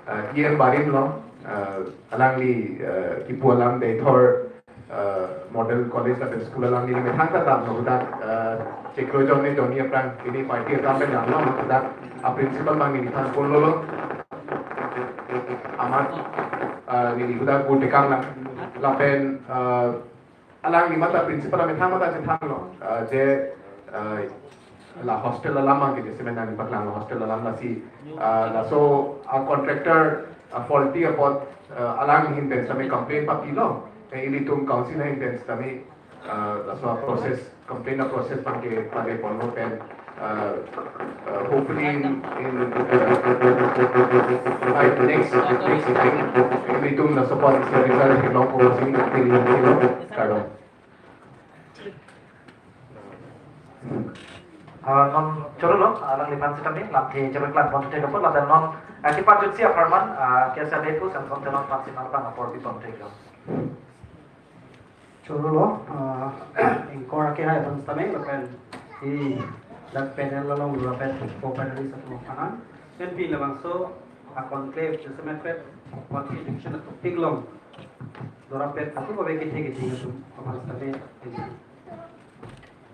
ah, E M Barim lo, ah, alangli, ah, kipu alam Deithor, ah, Model College lapen School alam neli methang ta damlo, hadak, ah, chiklo jonni jonni aphrang pini party akam pen damlo, hadak a-principal abang neliphan call lolo. Amat, ah, neli hadak gu tekang lang. Lapen, ah, alangli mate principal amethang mate chethanlo, ah, je, ah, la hostel alam abang ke je semen nangpaklanglo hostel alam lasi, ah, laso a-contractor, ah, faulty apot, ah, alang ahin pen sitame complain papilo, eh, ilitum council ahin pen sitame, ah, laso a-process, complain a-process abang ke pade ponlo pen, uh, uh, hopefully in, in, uh, next, next time, ilitum laso apot isi result theklong ko si, kardom. Ah, non chorolo, alangliphan sitame lamthe chepaklang pon thek apot, lapen non, ah, kepajutsi apharman, ah, K S A D pu Samson Teron aphan si nangphan apor pipon thek lo. Chorolo, ah, anchor akehai aphan sitame, lapen dak panel along lapen co-panelist atum aphan. Pen pini labangso a-conclave, jasemet pen, quality education a-topic along dorapet atum ave kethe kethe atum aphan sitame.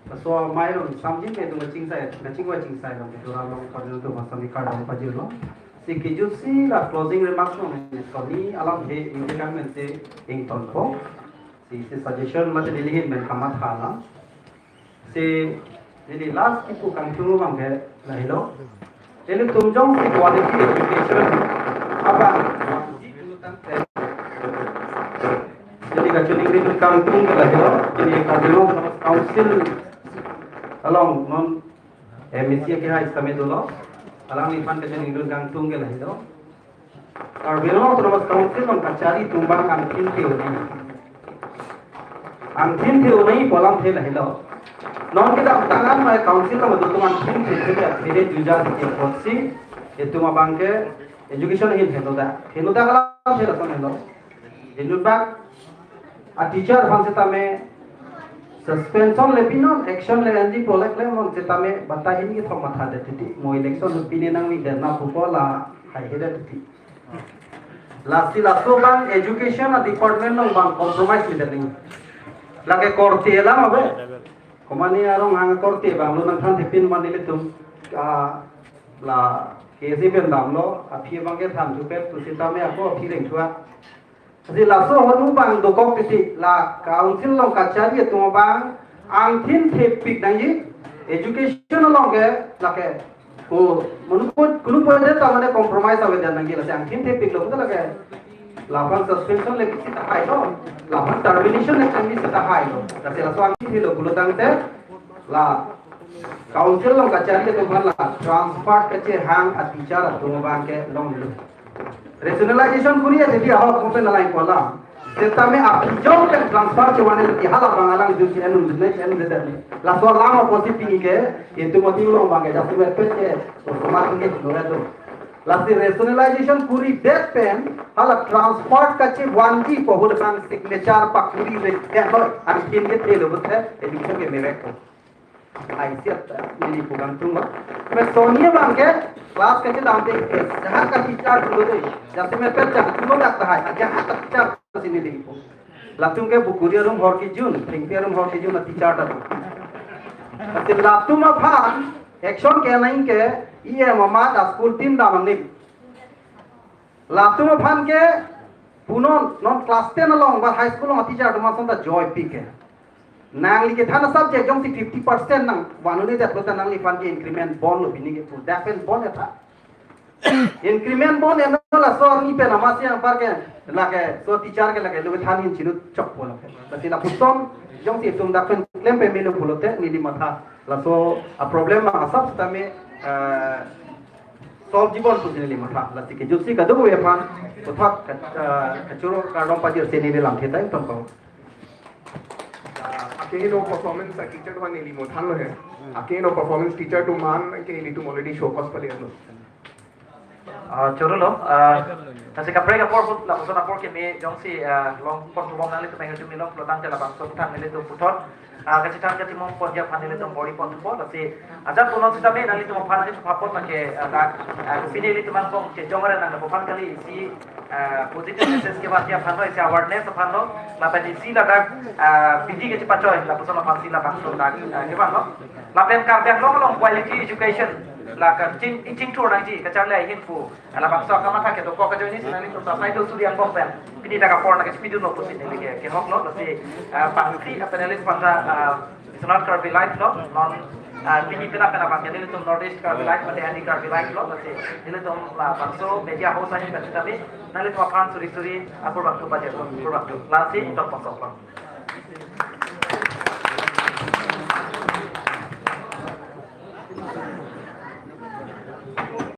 Laso amei along samjin ke atum kachingsai, kachingvai chingsai along ke dora along kardom atum aphan sitame kardom pajirlo. Si kejutsi la closing remarks along, koni alam he ingkang pen si ingtonpo. Si, si suggestion mate neli ahin pen kamatha alam. Si neli last kipu kangtung abang ke lahelo. Ilitum jongsi quality education abang, neli kachiningri atum kangtung ke lahelo. Neli Karbi Anglong Autonomous Council along non M A C akehai sitame dolo. Alangliphan kachiningdun kangtung ke lahelo. Karbi Anglong Autonomous Council along kachari atum abang angthin the-o nangji. Angthin the-o nangji pu alamthe lahelo. Non kedamtang an mai council along atum angthin the the the juja the apotsi itum abang ke education ahin henoda. Henoda alamthe lason helo. Inut bak a teacher aphan setame suspension le pinon, action le-enji pu le klemnon setame batai hini kethom mathadet titi. Mo election pine nangvedet na pupo la haihedet titi. Lasi laso abang education a department along abang compromise medet nangji. Lake korte alam ave. Komane arong hang korte abang lo nangthan thepin mane ilitum, ah, la K S A pen damlo, aphi abang ke than thupet pu setame ako aphi reng thua. Lasi laso ahormu abang dokok titi, la council along kachari atum abang angthin thepik nangji, education along ke lake ko munu ko kunu point ta mane compromise avedet nangji, lasi angthin thepiklo pu ta lake laphan suspension le seta hailo, laphan termination le kami seta hailo. Lasi laso angthin thelo pulo tangte la council along kachari atum aphan la transfer kachehang a teacher atum abang ke longlo. Rationalization kuri ate dia ahok mo pen alai kola. Setame aphi jong pen transfer chevan-e ti hala abang alang jut si enun jut ne en jut ne. Laso alam apotsi pini ke itum ati along abang ke jasemet pet ke automatic ke nore do. Lasi rationalization kuridet pen hala transfer kachevanji pu ahut abang signature pakuri re ke lo, angthin ke thelo pu the education ke merek ko. Ai siap ta, neli pu kangtung ba. Me Sonia abang ke class kachedamte, jahat ka teacher tu lo de. Jasemet pet jahat tu lo dak tahai, jahat ka teacher si neli pu. Latum ke bukuri arum hor kejun, thengpi arum hor kejun a teacher ta tu. Lasi latum aphan action ke nangji ke, E M amat a school tin dam angnim. Latum aphan ke punon, non class ten along ba high school along a teacher atum ason ta joy pik ke. Nangli kethan a subject jongsi fifty percent nangvan un-edet lo ta nangliphan ke increment bonlo pini ke pu. Dak pen bon etha. Increment bon eno laso arni pen amatsi anpar ke lake so teacher ke lake lo than in chinut chokpo lake. Lasi lapuson jongsi itum dak pen klem pemelo pulote neli matha. Laso a problem ma asap setame, eh, solve jibon pusi neli matha. Lasi kejutsi kadokave aphan puthot ka, eh, kachoro kardom pajirsi neli lamthe ta ington ko. Ah, akehingno performance a teacher atum aphan neli matha lo he. Akehingno performance teacher atum aphan ke nelitum already show cause pale lo. Ah, choro lo, ah, lasi kaprek apor put lapuson apor keme jongsi, ah, longpon thubom nanglitum mengejumi long pulo tangte labangso than nelitum puthot, ah, kachethan kachimong pon aphan nelitum bor-i pon thupo, lasi ajat punon setame nanglitum aphan nangchepha pon lake, ah, dak, ah, pini nelitum angbong chejong ren nangpo aphan kali isi, ah, positive message kevan aphan lo, isi awareness aphan lo, lapen isi ladak, ah, bidi kachepachoi lapuson aphansi labangso dak, ah, kevan lo. Lapen Karbi Anglong along quality education la kaching, chingthur nangji kacharli ahin pu labangso akamatha kedo kok ajoine si nanglitum ta sai do suri angbong pen pini dak apor nangkespi dunlo pusi neli ke, kehok lo, lasi, ah, pangsi a panelist aphan ta, ah, Sonat Karbi Live lo, non, ah, pini pina pina abang ke nelitum North East Karbi Live, mate Ani Karbi Live lo, lasi nelitum labangso media house ahin pen setame nanglitum aphan suri suri apor bangtu pajir, apor bangtu. Lasi tok pasok lo.